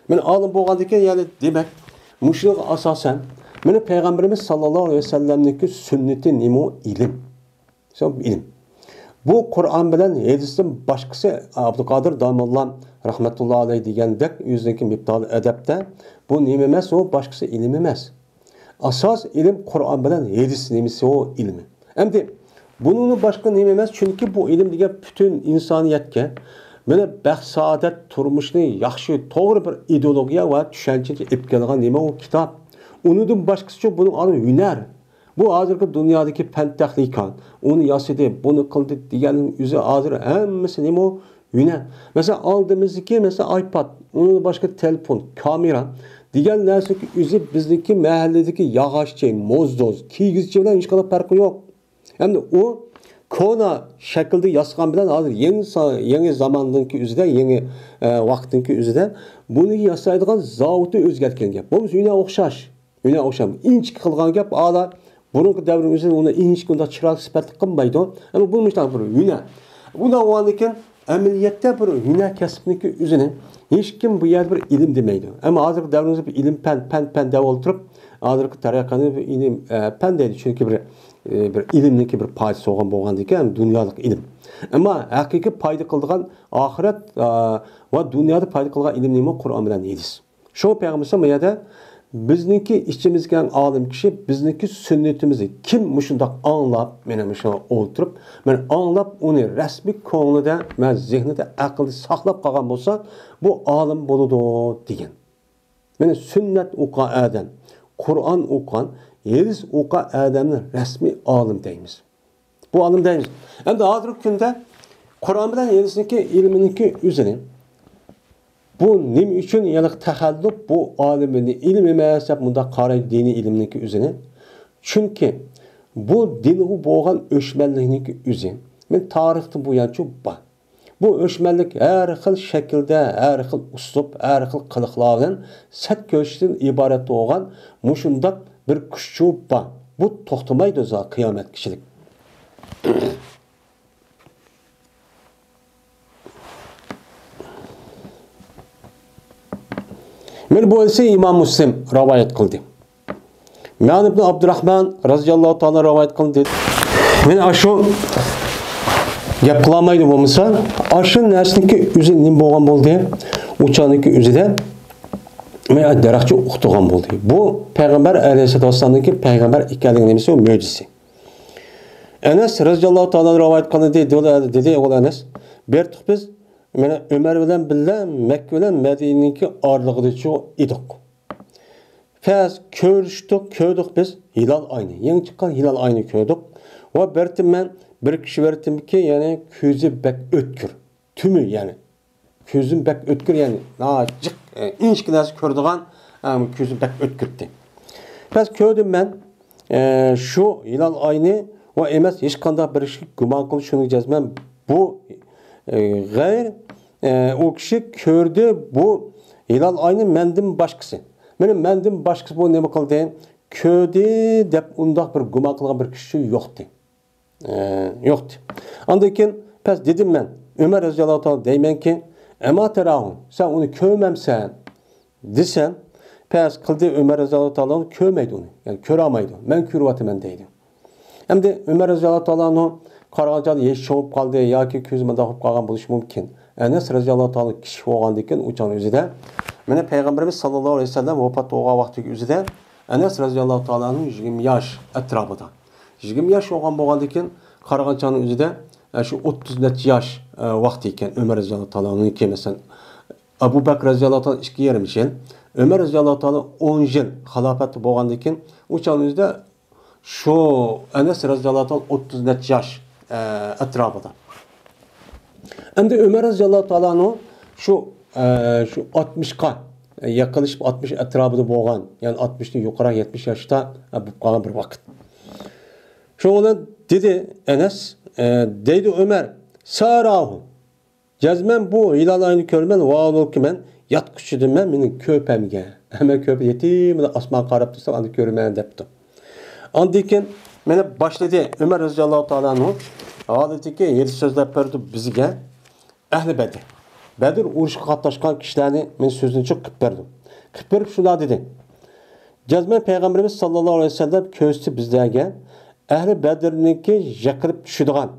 مانا ئالىم بولغاندىكىن، يەنى دېمەك، مۇشۇنىڭغا ئاساسەن، مانا پەيغەمبىرىمىز ساللاللاھۇ ئەلەيھى ۋەسەللەمنىڭكى سۈننىتى نېمە ئۇ؟ ئىلىم. سەۋەب ئىلىم. بۇ قۇرئان بىلەن ھەدىستىن باشقىسى، ئابدۇقادىر داموللا رەھمەتۇللا ئەلەيھ دېگەندەك ئۆزىنىڭكى مىپتالى ئەدەپتە، بۇ نېمە ئەمەس، ئۇ باشقىسى ئىلىم ئەمەس. ئاساس ئىلىم قۇرئان بىلەن ھەدىس نېمىسى ئۇ ئىلمى. ئەمدى بۇنىڭدىن باشقا نېمە ئەمەس، چۈنكى بۇ ئىلىم دېگەن پۈتۈن ئىنسانىيەتكە مانا بەخت-سائادەت، تۇرمۇشنى ياخشى، توغرا بىر ئىدېئولوگىيە ۋە چۈشەنچىنى ئېلىپ كېلىدىغان نېمە ئۇ؟ كىتاب. ئۇنىڭدىن باشقىسىچۇ بۇنىڭ ئانا ھۈنەر. بۇ ھازىرقى دۇنيادىكى پەن تېخنىكا، ئۇنى ياسىدى، بۇنى قىلدى دېگەننىڭ ئۆزى ھازىر ھەممىسى نېمە ئۇ؟ ھۈنەر. مەسىلەن، ئالدىمىزدىكى، مەسىلەن، ئايپاد، ئۇنىڭدىن باشقا تېلېفون، كامېرا دېگەن نەرسىنىڭكى ئۆزى بىزنىڭكى مەھەللىدىكى ياغاچچى، موزدۇز، كىيگۈزچى بىلەن ھېچقانداق پەرقى يوق. ئەمدى ئۇ كونا شەكىلدە ياسىغان بىلەن ھازىر يېڭى سا-، يېڭى زاماننىڭكى ئۆزىدە، يېڭى، ئە، ۋاقىتنىڭكى ئۆزىدە بۇنى ياسايدىغان زاۋۇتى ئۆزگەرتكەن گەپ. بولمىسا ھۈنەر ئوخشاش. ھۈنەر ئوخشاش. ئىنچىكە قىلغان گەپ، ئالا بۇرۇنقى دەۋرنىڭ ئۆزىدە ئۇنى ئىنچىكە ئۇنداق چىرايلىق سۈپەتتە قىلمايدۇ. ئەمما بۇ مۇشۇنداق بىر ھۈنەر. بۇنداق بولغاندىن كېيىن ئەمەلىيەتتە بىر ھۈنەر كەسىپنىڭكى ئۆزىنى ھېچكىم بۇ يەردە بىر ئىلىم دېمەيدۇ. ئەمما ھازىرقى دەۋرىمىزدە بىر ئىلىم پەن، پەن، پەن دەپ ئولتۇرۇپ، ھازىرقى تەرەققىياتنى بىر ئىلىم، ئە، پەن دەيدۇ. چۈنكى بىر، ئە، بىر ئىلىمنىڭكى بىر پايدىسى بولغان بولغاندىكىن، دۇنيالىق ئىلىم. ئەمما ھەقىقىي پايدا قىلىدىغان ئاخىرەت، ئە، ۋە دۇنيادا پايدا قىلىدىغان ئىلىم نېمە؟ قۇرئان بىلەن ھەدىس. شۇڭا پەيغەمبىرىمىز مۇ يەردە بىزنىڭكى ئىچىمىزدىكى ئەڭ ئالىم كىشى، بىزنىڭكى سۈننىتىمىزنى كىم مۇشۇنداق ئاڭلاپ، مانا مۇشۇ ئولتۇرۇپ، مانا ئاڭلاپ، ئۇنى رەسمىي كۆڭلىدە، مانا زېھنىدە، ئەقلىدە ساقلاپ قالغان بولسا، بۇ ئالىم بولىدۇ دېگەن. مانا سۈننەت ئوقۇغان ئادەم، قۇرئان ئوقۇغان، ھەدىس ئوقۇغان ئادەمنى رەسمىي ئالىم دەيمىز. بۇ ئالىم دەيمىز. ئەمدى ھازىرقى كۈندە قۇرئان بىلەن ھەدىسنىڭكى ئىلمىنىڭكى ئۆزىنى، بۇ نېمە ئۈچۈن يەنە تەخەللۇپ بۇ ئالىمنى ئىلىم ئەمەس دەپ مۇنداق قارايدۇ دىنىي ئىلىمنىڭكى ئۆزىنى؟ چۈنكى بۇ دىنغا بولغان ئۆچمەنلىكنىڭكى ئۆزى، مەن تارىختىن بۇيانچۇ بار. بۇ ئۆچمەنلىك ھەر خىل شەكىلدە، ھەر خىل ئۇسلۇب، ھەر خىل قىلىقلار بىلەن سەت كۆرسىتىشتىن ئىبارەت بولغان مۇشۇنداق بىر كۈچچۇ بار. بۇ توختىمايدۇ زا قىيامەتكىچىلىك. مانا بۇ ھەدىسنى ئىمام مۇسلىم رىۋايەت قىلدى. مەن ئىبن ئابدۇراخمان رازىياللاھۇ تائالا رىۋايەت قىلدى. مانا ئاشۇ گەپ قىلالمايدۇ بولمىسا، ئاشۇ نەرسىنىڭكى ئۆزى نېمە بولغان بولدى؟ ئۇ چاغنىڭكى ئۆزىدە مانا دەرەخچە ئۇقتۇرغان بولدى. بۇ پەيغەمبەر ئەلەيھىسسالاتۇ ۋەسسالامنىڭكى پەيغەمبەر ئىكەنلىكى نېمىسى؟ ئۇ مۆجىزىسى. ئەنەس رازىياللاھۇ تائالا رىۋايەت قىلدى، دېدى، دېدى ئوغۇل ئەنەس، بېرىپ بىز مانا ئۆمەر بىلەن بىللە مەككە بىلەن مەدىنىنىڭكى ئارىلىقىدىچۇ ئىدۇق. پەس كۆرۈشتۇق، كۆردۇق بىز ھىلال ئاينى، يېڭى چىققان ھىلال ئاينى كۆردۇق. ۋە بىرتىمەن بىر كىشى بىرتىمكى، يەنى كۆزى بەك ئۆتكۈر، تۈمۈ يەنى. كۆزۈم بەك ئۆتكۈر، يەنى ناجىق، ئە، ئىنچىكە نەرسە كۆرىدىغان، ئە، كۆزۈم بەك ئۆتكۈردى. پەس كۆردۈم مەن، ئە، شۇ ھىلال ئاينى ۋە ئەمەس ھېچقانداق بىر ئىشقا گۇمان قىلىپ شۇنى جەزمەن بۇ، ئە، غەير، ئە، ئۇ كىشى كۆردى بۇ ھىلال ئاينى مەندىن باشقىسى. مانا مەندىن باشقىسى بۇ نېمە قىلدى؟ كۆردى دەپ ئۇنداق بىر گۇمان قىلغان بىر كىشى يوقتى. ئە، يوقتى. ئاندىن كېيىن پەس دېدىم مەن، ئۆمەر رەزىياللاھۇ تائالا دەيمەنكى، ئەما تەراھۇ، سەن ئۇنى كۆرمەمسەن؟ دېسەم، پەس قىلدى ئۆمەر رەزىياللاھۇ تائالا كۆرمەيدۇ ئۇنى. يەنى كۆرەلمەيدۇ. مەن كۆرۈۋاتىمەن دەيدۇ. ئەمدى ئۆمەر رەزىياللاھۇ تائالا ئانھۇ قارىغان چاغدا يېشى چوڭىيىپ قالدى ياكى كۆزى مۇنداق بولۇپ قالغان بولۇشى مۇمكىن. ئەنەس رەزىياللاھۇ تائالا كىچىك بولغاندىكىن ئۇ چاغنىڭ ئۆزىدە، مانا پەيغەمبىرىمىز ساللاللاھۇ ئەلەيھى ۋەسەللەم ۋاپات بولغان ۋاقتىدىكى ئۆزىدە ئەنەس رەزىياللاھۇ تائالا ئانھۇ يىگىرمە ياش ئەتراپىدا. يىگىرمە ياش بولغان بولغاندىكىن قارىغان چاغنىڭ ئۆزىدە، ئە، شۇ ئوتتۇز نەچچە ياش، ئە، ۋاقتى ئىكەن ئۆمەر رەزىياللاھۇ تائالا ئانھۇنىڭكى، مەسىلەن، ئەبۇ بەكرى رەزىياللاھۇ تائالا ئىككى يېرىم يىل، ئۆمەر رەزىياللاھۇ تائالا ئون يىل خىلاپەتتە بولغاندىكىن، ئۇ چاغنىڭ ئۆزىدە شۇ ئەنەس رەزىياللاھۇ تائالا ئوتتۇز نەچچە ياش، ئە، ئەتراپىدا. ئەمدى ئۆمەر رەزىياللاھۇ تائالا ئانھۇ شۇ، ئە، شۇ ئاتمىشقا يېقىنلىشىپ، ئاتمىش ئەتراپىدا بولغان، يەنى ئاتمىشتىن يۇقىرى، يەتمىش ياشتا، ئە، بولۇپ قالغان بىر ۋاقىت. شۇنىڭ بىلەن دېدى ئەنەس، ئە، دەيدۇ ئۆمەر، ساراھۇ. جەزمەن بۇ ھىلال ئاينى كۆرىمەن، ۋاھالۇكى مەن ياتقۇچىدىمەن، مېنىڭ كۆپەمگە. مەن كۆپە يېتىملا ئاسمانغا قاراپ تۇرسام، ئاندىن كۆرىمەن دەپتۇ. ئاندىن كېيىن مانا باشلىدى ئۆمەر رەزىياللاھۇ تائالا ئانھۇ ھالىتىكى ھېدىس سۆزلەپ بەردى بىزگە ئەھلى بەدر. بەدر ئۇرۇشىغا قاتناشقان كىشىلەرنى مەن سۆزىنى چىق قىلىپ بەردىم. قىلىپ بېرىپ شۇنداق دېدى. جەزمەن پەيغەمبىرىمىز ساللاللاھۇ ئەلەيھى ۋەسەللەم كۆرسىتىپ بىزلەرگە ئەھلى بەدرنىڭكى يىقىلىپ چۈشىدىغان،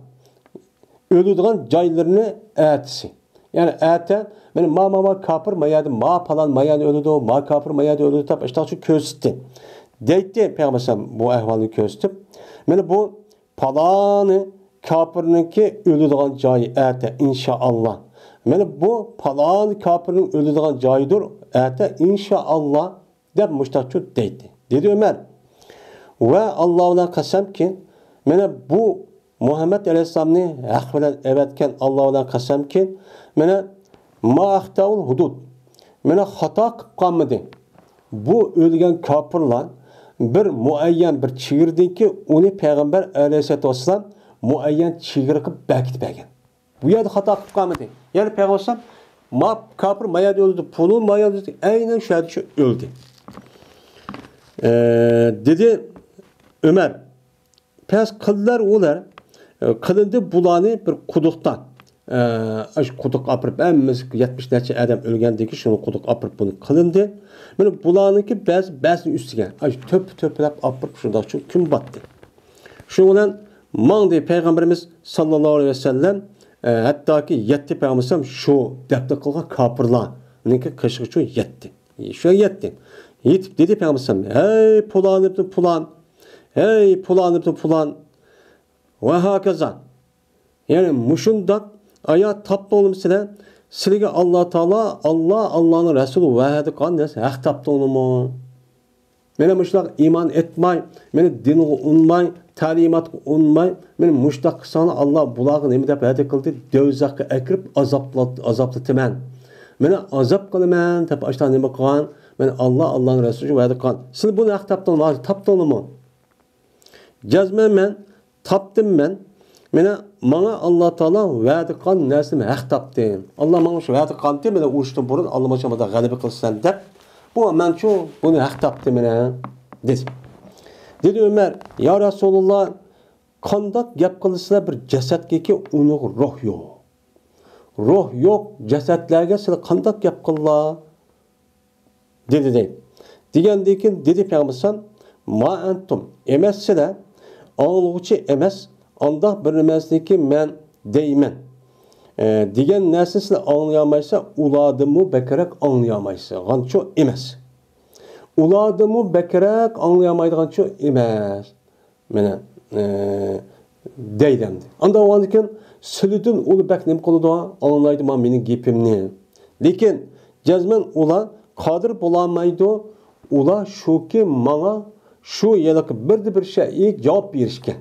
ئۆلىدىغان جايلىرىنى ئەتىسى. يەنى ئەتە، مانا ما، ما، ما كاپىر ما يەردە، ما پالان ما يەردە ئۆلىدۇ، ما كاپىر ما يەردە ئۆلىدۇ دەپ، ئاشتاقچە كۆرسىتتى. دەيتتى پەيغەمبەر ئەلەيھىسسالام بۇ ئەھۋالنى كۆرسىتىپ، مانا بۇ پالانى كاپىرنىڭكى ئۆلىدىغان جايى ئەتە، ئىنشائاللا. مانا بۇ پالانى كاپىرنىڭ ئۆلىدىغان جايىدۇر، ئەتە، ئىنشائاللا. دەپ مۇشتاقچۇ دەيتتى. دېدى ئۆمەر، ۋە ئاللا بىلەن قەسەمكى، مانا بۇ مۇھەممەد ئەلەيھىسسالامنى ھەق بىلەن ئەۋەتكەن ئاللا بىلەن قەسەمكى، مانا ما ئەختەئۇل ھۇدۇد، مانا خاتا قىلىپ قالمىدى. بۇ ئۆلگەن كاپىرلار بىر مۇئەييەن بىر چېگرىدىكى ئۇنى پەيغەمبەر ئەلەيھىسسالاتۇ ۋەسسالام مۇئەييەن چېگرىغا بەكىتىپ بەرگەن. بۇ يەردە خاتا قىلىپ قالمىدى. يەنى پەيغەمبەر ئەلەيھىسسالام، ما كاپىر ما يەردە ئۆلدى، پۇلۇن ما يەردە ئۆلدى، ئەينەن شۇ يەردە شۇ ئۆلدى. ئە، دېدى ئۆمەر، پەس قىلدىلەر ئۇلار، ئە، قىلىندى بۇلارنى بىر قۇدۇقتا. ئە، ئاشۇ قۇدۇققا ئاپىرىپ، ھەممىسى يەتمىش نەچچە ئادەم ئۆلگەندىن كېيىن شۇنى قۇدۇققا ئاپىرىپ بۇنى قىلىندى. مانا بۇلارنىڭكى بەزى، بەزىنى ئۈستىگە، ئاشۇ تۆپە-تۆپىلەپ ئاپىرىپ شۇنداق شۇ كۈن باتتى. شۇنىڭ بىلەن ماڭدى پەيغەمبىرىمىز ساللاللاھۇ ئەلەيھى ۋەسەللەم، ئە، ھەتتاكى يەتتى پەيغەمبەر شۇ دەپنە قىلغان كاپىرلارنىڭكى قېشىغىچۇ يەتتى. شۇ يەتتى. يېتىپ دېدى پەيغەمبەر، ھەي پۇلان ئىبنى پۇلان، ھەي پۇلان ئىبنى پۇلان، ۋە ھاكازا. يەنى مۇشۇنداق ئايا تاپتىڭلىمۇ سىلەر؟ سىلىگە ئاللا تائالا، ئاللا، ئاللانىڭ رەسۇلى ۋەدە قىلغان نەرسە ھەق تاپتىڭلىمۇ؟ مانا مۇشۇلار ئىمان ئېيتماي، مانا دىنغا ئۇنماي، تەلىماتقا ئۇنماي، مانا مۇشۇنداق قىلساڭلار، ئاللا بۇلارغا نېمە دەپ ۋەدە قىلدى؟ دوزاخقا ئەكىرىپ ئازابلا-، ئازابلىتىمەن. مانا ئازاب قىلىمەن دەپ ئاشۇنداق نېمە قىلغان؟ مانا ئاللا، ئاللانىڭ رەسۇلى ۋەدە قىلغان. سىلەر بۇنى ھەق تاپتىڭلار، تاپتىڭلىمۇ؟ جەزمەن مەن تاپتىم مەن. مانا ماڭا ئاللا تائالا ۋەدە قىلغان نەرسىنى ھەق تاپتىم. ئاللا ماڭا شۇ ۋەدە قىلغانتى، مانا ئۇرۇشتىن بۇرۇن ئاللا ماڭا شۇنداق غەلىبە قىلىسەن دەپ. بۇ مەنچۇ بۇنى ھەق تاپتىم مانا، دېدى. دېدى ئۆمەر، يا رەسۇلاللا، قانداق گەپ قىلىسىلەر بىر جەسەتكىكى ئۇنىڭغا روھ يوق. روھ يوق جەسەتلەرگە سىلەر قانداق گەپ قىلىلا؟ دېدى دەيدۇ. دېگەندىن كېيىن دېدى پەيغەمبەر ئەلەيھىسسالام، ما ئەنتۇم، ئەمەس سىلەر، ئاڭلىغۇچى ئەمەس، ئانداق بىر نېمەسىنىكى مەن دەيمەن، ئە، دېگەن نەرسىنى سىلەر ئاڭلىيالمايسىلەر، ئۇلاردىنمۇ بەكرەك ئاڭلىيالمايسىلەر، غانچۇ ئەمەس. ئۇلاردىنمۇ بەكرەك ئاڭلىيالمايدىغانچۇ ئەمەس. مانا، ئە، دەيدۇ ئەمدى. ئانداق بولغاندىكىن سىلىدىن ئۇلار بەك نېمە قىلىدۇ؟ ئاڭلايدۇ مانا مېنىڭ گېپىمنى. لېكىن جەزمەن ئۇلار قادىر بولالمايدۇ. ئۇلار شۇكى ماڭا شۇ ھېلىقى بىردە بىر شەيئى جاۋاب بېرىشكە.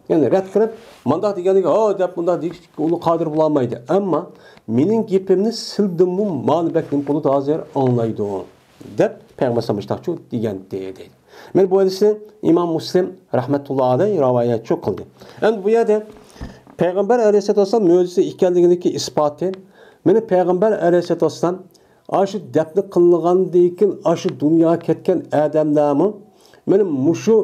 يەنى رەت قىلىپ، مانداق دېگەنلىكى، ھا دەپ مۇنداق دېيىشكە ئۇلار قادىر بولالمايدۇ. ئەمما مېنىڭ گېپىمنى سىلىدىنمۇ مانا بەك نېمە قىلىدۇ ھازىر ئاڭلايدۇ. دەپ پەيغەمبەر ئەلەيھىسسالام مۇشتاقچۇ دېگەنتى دەيدۇ. مانا بۇ ھەدىسنى ئىمام مۇسلىم رەھمەتۇللا ئەلەيھ رىۋايەتچۇ قىلدى. ئەمدى بۇ يەردە پەيغەمبەر ئەلەيھىسسالاتۇ ۋەسسالام مۆجىزە ئىكەنلىكىنىڭكى ئىسپاتى، مانا پەيغەمبەر ئەلەيھىسسالاتۇ ۋەسسالام ئاشۇ دەپنە قىلىنغاندىن كېيىن ئاشۇ دۇنياغا كەتكەن ئادەملەرمۇ مانا مۇشۇ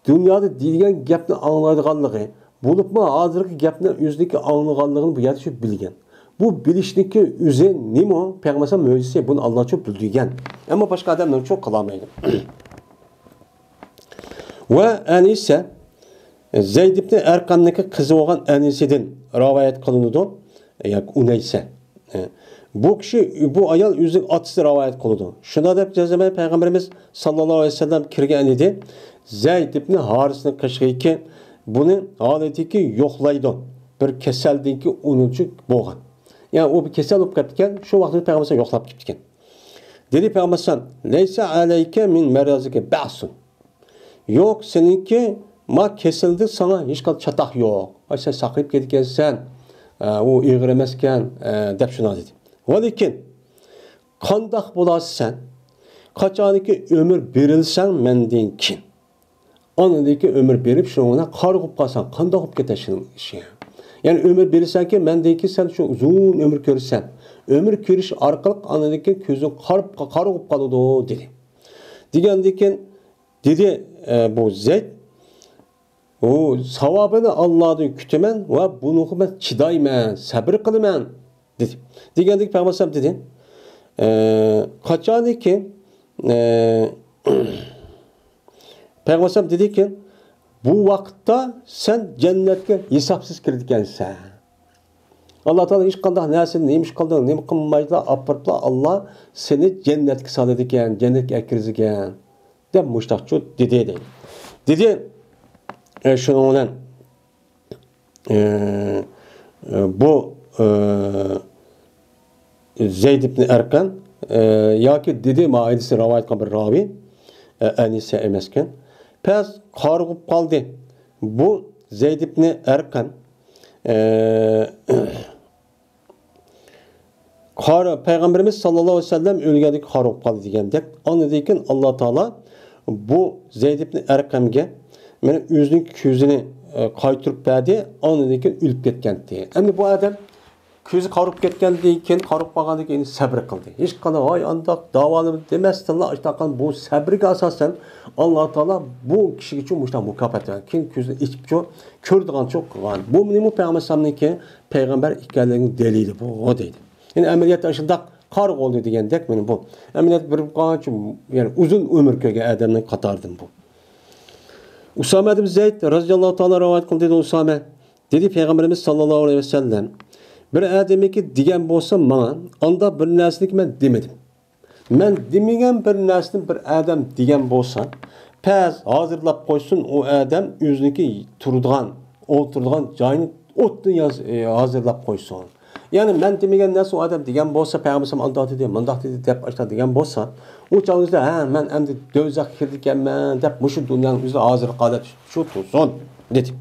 دۇنيادا دېيىلگەن گەپنى ئاڭلايدىغانلىقى، بولۇپمۇ ھازىرقى گەپنى ئۆزىنىڭكى ئاڭلىغانلىقىنى بۇ يەردە شۇ بىلگەن. بۇ بىلىشنىڭكى ئۆزى نېمە؟ پەيغەمبەر ئەلەيھىسسالام مۆجىزىسى، بۇنى ئاللاچۇ بىلدۈرگەن. ئەمما باشقا ئادەملەرچۇ قىلالمايدۇ. ۋە ئەنىسە، زەيد ئىبنى ئەرقەمنىڭكى قىزى بولغان ئەنىسىدىن رىۋايەت قىلىنىدۇ. ياكى ئۇنەيسە. ئە، بۇ كىشى، بۇ ئايال ئۆزىنىڭ ئاتىسى رىۋايەت قىلىدۇ. شۇنداق دەپ جەزمەن پەيغەمبىرىمىز ساللاللاھۇ ئەلەيھى ۋەسەللەم كىرگەن ئىدى. زەيد ئىبنى ھارىسنىڭ قېشىغىكى بۇنى ھالىتىكى يوقلايدۇ. بىر كېسەلدىنكى ئۇنىچۇ بولغان. يەنى ئۇ بىر كېسەل بولۇپ كەپتىكەن، شۇ ۋاقىتتا پەيغەمبەر يوقلاپ كېپتىكەن. دېدى پەيغەمبەر ئەلەيھىسسالام، لەيسە ئەلەيكە مىن مەرەزىكە بەئسۇن. يوق، سېنىڭكى ما كېسىلدە ساڭا ھېچقانداق چاتاق يوق. ئاي، سەن ساقىيىپ كېتىدىكەنسەن، ئە، ئۇ ئېغىر ئەمەسكەن، ئە، دەپ شۇنداق دېدى. ۋەلىكىن، قانداق بولارسەن؟ قاچانكى ئۆمۈر بېرىلسەڭ مەندىن كېيىن. ئاندىن كېيىن ئۆمۈر بېرىپ، شۇنىڭ بىلەن قارىغۇپ قالساڭ، قانداق بولۇپ كېتەر سېنىڭ ئىشىڭ؟ يەنى ئۆمۈر بېرىلسەڭكى، مەندىن كېيىن سەن شۇ ئۇزۇن ئۆمۈر كۆرىسەن. ئۆمۈر كۆرۈش ئارقىلىق ئاندىن كېيىن كۆزۈڭ قارىغۇپ قالىدۇ، دېدى. دېگەندىن كېيىن دېدى، ئە، بۇ زەيد، ئۇ ساۋابىنى ئاللادىن كۈتىمەن ۋە بۇنىڭغا مەن چىدايمەن، سەبرى قىلىمەن، دېدى. دېگەندىكى پەيغەمبەر ئەلەيھىسسالام دېدى، ئە، قاچانكى، ئە، پەيغەمبەر ئەلەيھىسسالام دېدىكى، بۇ ۋاقىتتا سەن جەننەتكە ھېسابسىز كىرىدىكەنسەن. ئاللا تائالا ھېچقانداق نەرسىنى نېمە ئىش قىلدىڭ، نېمە قىلمايدىلا، ئاپىرىپلا، ئاللا سېنى جەننەتكە سالىدىكەن، جەننەتكە ئەكىرىدىكەن، دەپ مۇشتاقچۇ دېدى، دەيدۇ. دېدى، ئە، شۇنىڭ بىلەن، ئە، ئە، بۇ، ئە، زەيد ئىبنى ئەرقەم، ئە، ياكى دېدى، ما ھەدىسنى رىۋايەت قىلغان بىر راۋى، ئە، ئەنىسە ئەمەسكەن. پەس قارىغۇپ قالدى. بۇ زەيد ئىبنى ئەرقەم، ئە، قار-، پەيغەمبىرىمىز ساللاللاھۇ ئەلەيھى ۋەسەللەم ئۆلگەندىكىن قارىغۇپ قالدى دېگەندەك، ئاندىن كېيىن ئاللا تائالا بۇ زەيد ئىبنى ئەرقەمگە مانا ئۆزىنىڭ كۆزىنى، ئە، قايتۇرۇپ بەردى، ئاندىن كېيىن ئۆلۈپ كەتكەنتى. ئەمدى بۇ ئادەم كۆزى قارىغۇپ كەتكەندىن كېيىن، قارىغۇپ قالغاندىن كېيىن سەبرى قىلدى. ھېچقانداق، ۋاي، ئانداق داۋالىما دېمەستىنلا، ئاشتاققان بۇ سەبرىگە ئاساسەن، ئاللا تائالا بۇ كىشىگىچۇ مۇشۇنداق مۇكاپات بەرگەن. كېيىن كۆزىنى ئېچىپچۇ، كۆرىدىغانچۇ قىلغان. بۇ مېنىڭمۇ پەيغەمبەر ئەلەيھىسسالامنىڭكى پەيغەمبەر ئىكەنلىكىنىڭ دەلىلى بۇ، دەيدۇ. يەنى ئەمەلىيەتتە ئاشۇنداق قارىغۇ بولدى دېگەندەك مانا بۇ. ئەمەلىيەتتە بىر قانچە، يەنى ئۇزۇن ئۆمۈر كۆرگەن ئادەمنىڭ قاتارىدىن بۇ. ئۇسامە ئىبن زەيد رەزىياللاھۇ تائالا رىۋايەت قىلدى، دېدى ئۇسامە. دېدى پەيغەمبىرىمىز ساللاللاھۇ ئەلەيھى ۋەسەللەم، بىر ئادەمنىڭكى دېگەن بولسا ماڭا، ئانداق بىر نەرسىنىكى مەن دېمىدىم. مەن دېمىگەن بىر نەرسىنى بىر ئادەم دېگەن بولسا، پەس ھازىرلاپ قويسۇن، ئۇ ئادەم ئۆزىنىڭكى تۇرىدىغان، ئولتۇرىدىغان جايىنى ئوتتىن ياز-، ئى، ھازىرلاپ قويسۇن. يەنى مەن دېمىگەن نەرسە ئۇ ئادەم دېگەن بولسا، پەيغەمبەر ئانداق دېدى، مۇنداق دېدى دەپ ئاشۇنداق دېگەن بولسا، ئۇ چاغدا، ھە، مەن ئەمدى دوزاخقا كىرىدىكەنمەن دەپ مۇشۇ دۇنيانىڭ ئۆزىدە ھازىرقى ھالەت شۇ تۇرسۇن، دېدى.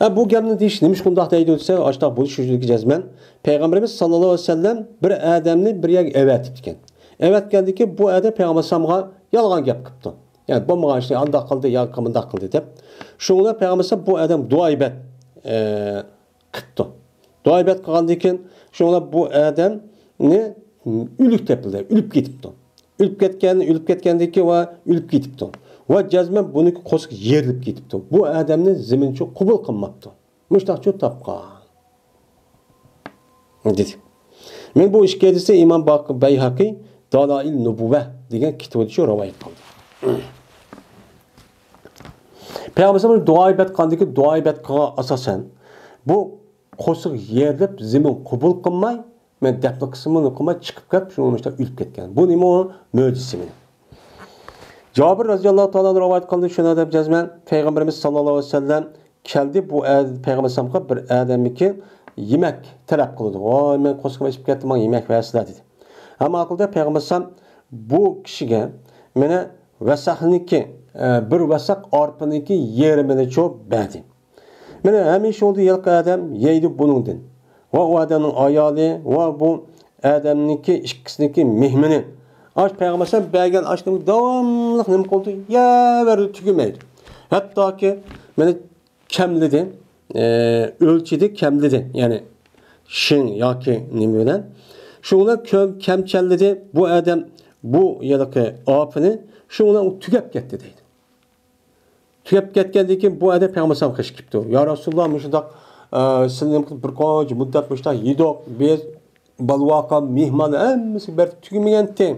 ئە، بۇ گەپنى دېيىش نېمىشقا ئۇنداق دەيدۇ دېسە، ئاشۇنداق بولۇش يۈزىدىكى جەزمەن پەيغەمبىرىمىز ساللاللاھۇ ئەلەيھى ۋەسەللەم بىر ئادەمنى بىر يەرگە ئەۋەتىپتىكەن. ئەۋەتكەندىكى بۇ ئادەم پەيغەمبەر ئەلەيھىسسالامغا يالغان گەپ قىپتۇ. يەنى بولمىغان ئىشنى ئانداق قىلدى ياكى مۇنداق قىلدى دەپ. شۇڭا پەيغەمبەر ئەلەيھىسسالام بۇ ئادەم دۇئا ئىبەت، ئە، قىپتۇ. دۇئا ئىبەت قىلغاندىن كېيىن، شۇڭا بۇ ئادەمنى ئۆلۈك تېپىلدى، ئۆلۈپ كېتىپتۇ. ئۆلۈپ كەتكەن، ئۆلۈپ كەتكەندىكى ۋە ئۆلۈپ كېتىپتۇ. ۋە جەزمەن بۇنىڭكى قورسىقى يېرىلىپ كېتىپتۇ. بۇ ئادەمنى زېمىنچۇ قوبۇل قىلماپتۇ. مۇشتاقچۇ تاپقان، دېدى. مەن بۇ ئىككى ھەدىسنى ئىمام باق-، بەيھەقى دالائىل نۇبۇۋە دېگەن كىتابىدىچۇ رىۋايەت قىلدى. پەيغەمبەر دۇئا ئىبەت قىلغاندىكى دۇئا ئىبەت قىلغان ئاساسەن، بۇ قورسىقى يېرىلىپ، زېمىن قوبۇل قىلماي، مەن دەپنە قىسمىنى قىلماي چىقىپ كېتىپ، شۇنىڭ ئىچىدە ئۆلۈپ كەتكەن. بۇ نېمە ئۇ؟ مۆجىزىسى مېنىڭ. جابىر رەزىياللاھۇ تائالا ئەنھۇ رىۋايەت قىلدى، شۇنى دەپ جەزمەن پەيغەمبىرىمىز ساللاللاھۇ ئەلەيھى ۋەسەللەم كەلدى، بۇ ئە-، پەيغەمبەر ئەلەيھىسسالامغا بىر ئادەمنىڭكى يېمەك تەلەپ قىلىدۇ. ۋاي، مەن قورسىقىم ئېچىپ كەتتى، ماڭا يېمەك بەرسىلە، دېدى. ھەم ئاقىلدا پەيغەمبەر ئەلەيھىسسالام بۇ كىشىگە مانا ۋەسەقنىڭكى، ئە، بىر ۋەسەق ئارپىنىڭكى يېرىمىنىچۇ بەردى. مانا ھەمىشە يولدا ھېلىقى ئادەم يەيدۇ بۇنىڭدىن. ۋە ئۇ ئادەمنىڭ ئايالى ۋە بۇ ئادەمنىڭكى ئىككىسىنىڭكى مېھمىنى. ئاش پەيغەمبەر ئەلەيھىسسالام بەرگەن ئاشنى داۋاملىق نېمە قىلدى؟ يەۋەردى، تۈگىمەيدۇ. ھەتتاكى مانا كەملىدى، ئە، ئۆلچىدى، كەملىدى. يەنى شىڭ ياكى نېمە بىلەن. شۇ بىلەن كۆم-، كەمچەللىدى. بۇ ئادەم بۇ ھېلىقى ئاپىنى شۇ بىلەن ئۇ تۈگەپ كەتتى دەيدۇ. تۈگەپ كەتكەندىن كېيىن بۇ ئادەم پەيغەمبەر ئەلەيھىسسالامغا قېچىپ كېتىپتۇ. يا رەسۇلاللا، مۇشۇنداق، ئە، سىلەرنى بىر قانچە مۇددەت مۇشۇنداق يېدۇق، بىز بالىۋاقا مېھمان ھەممىسى بەردى، تۈگىمىگەنتى.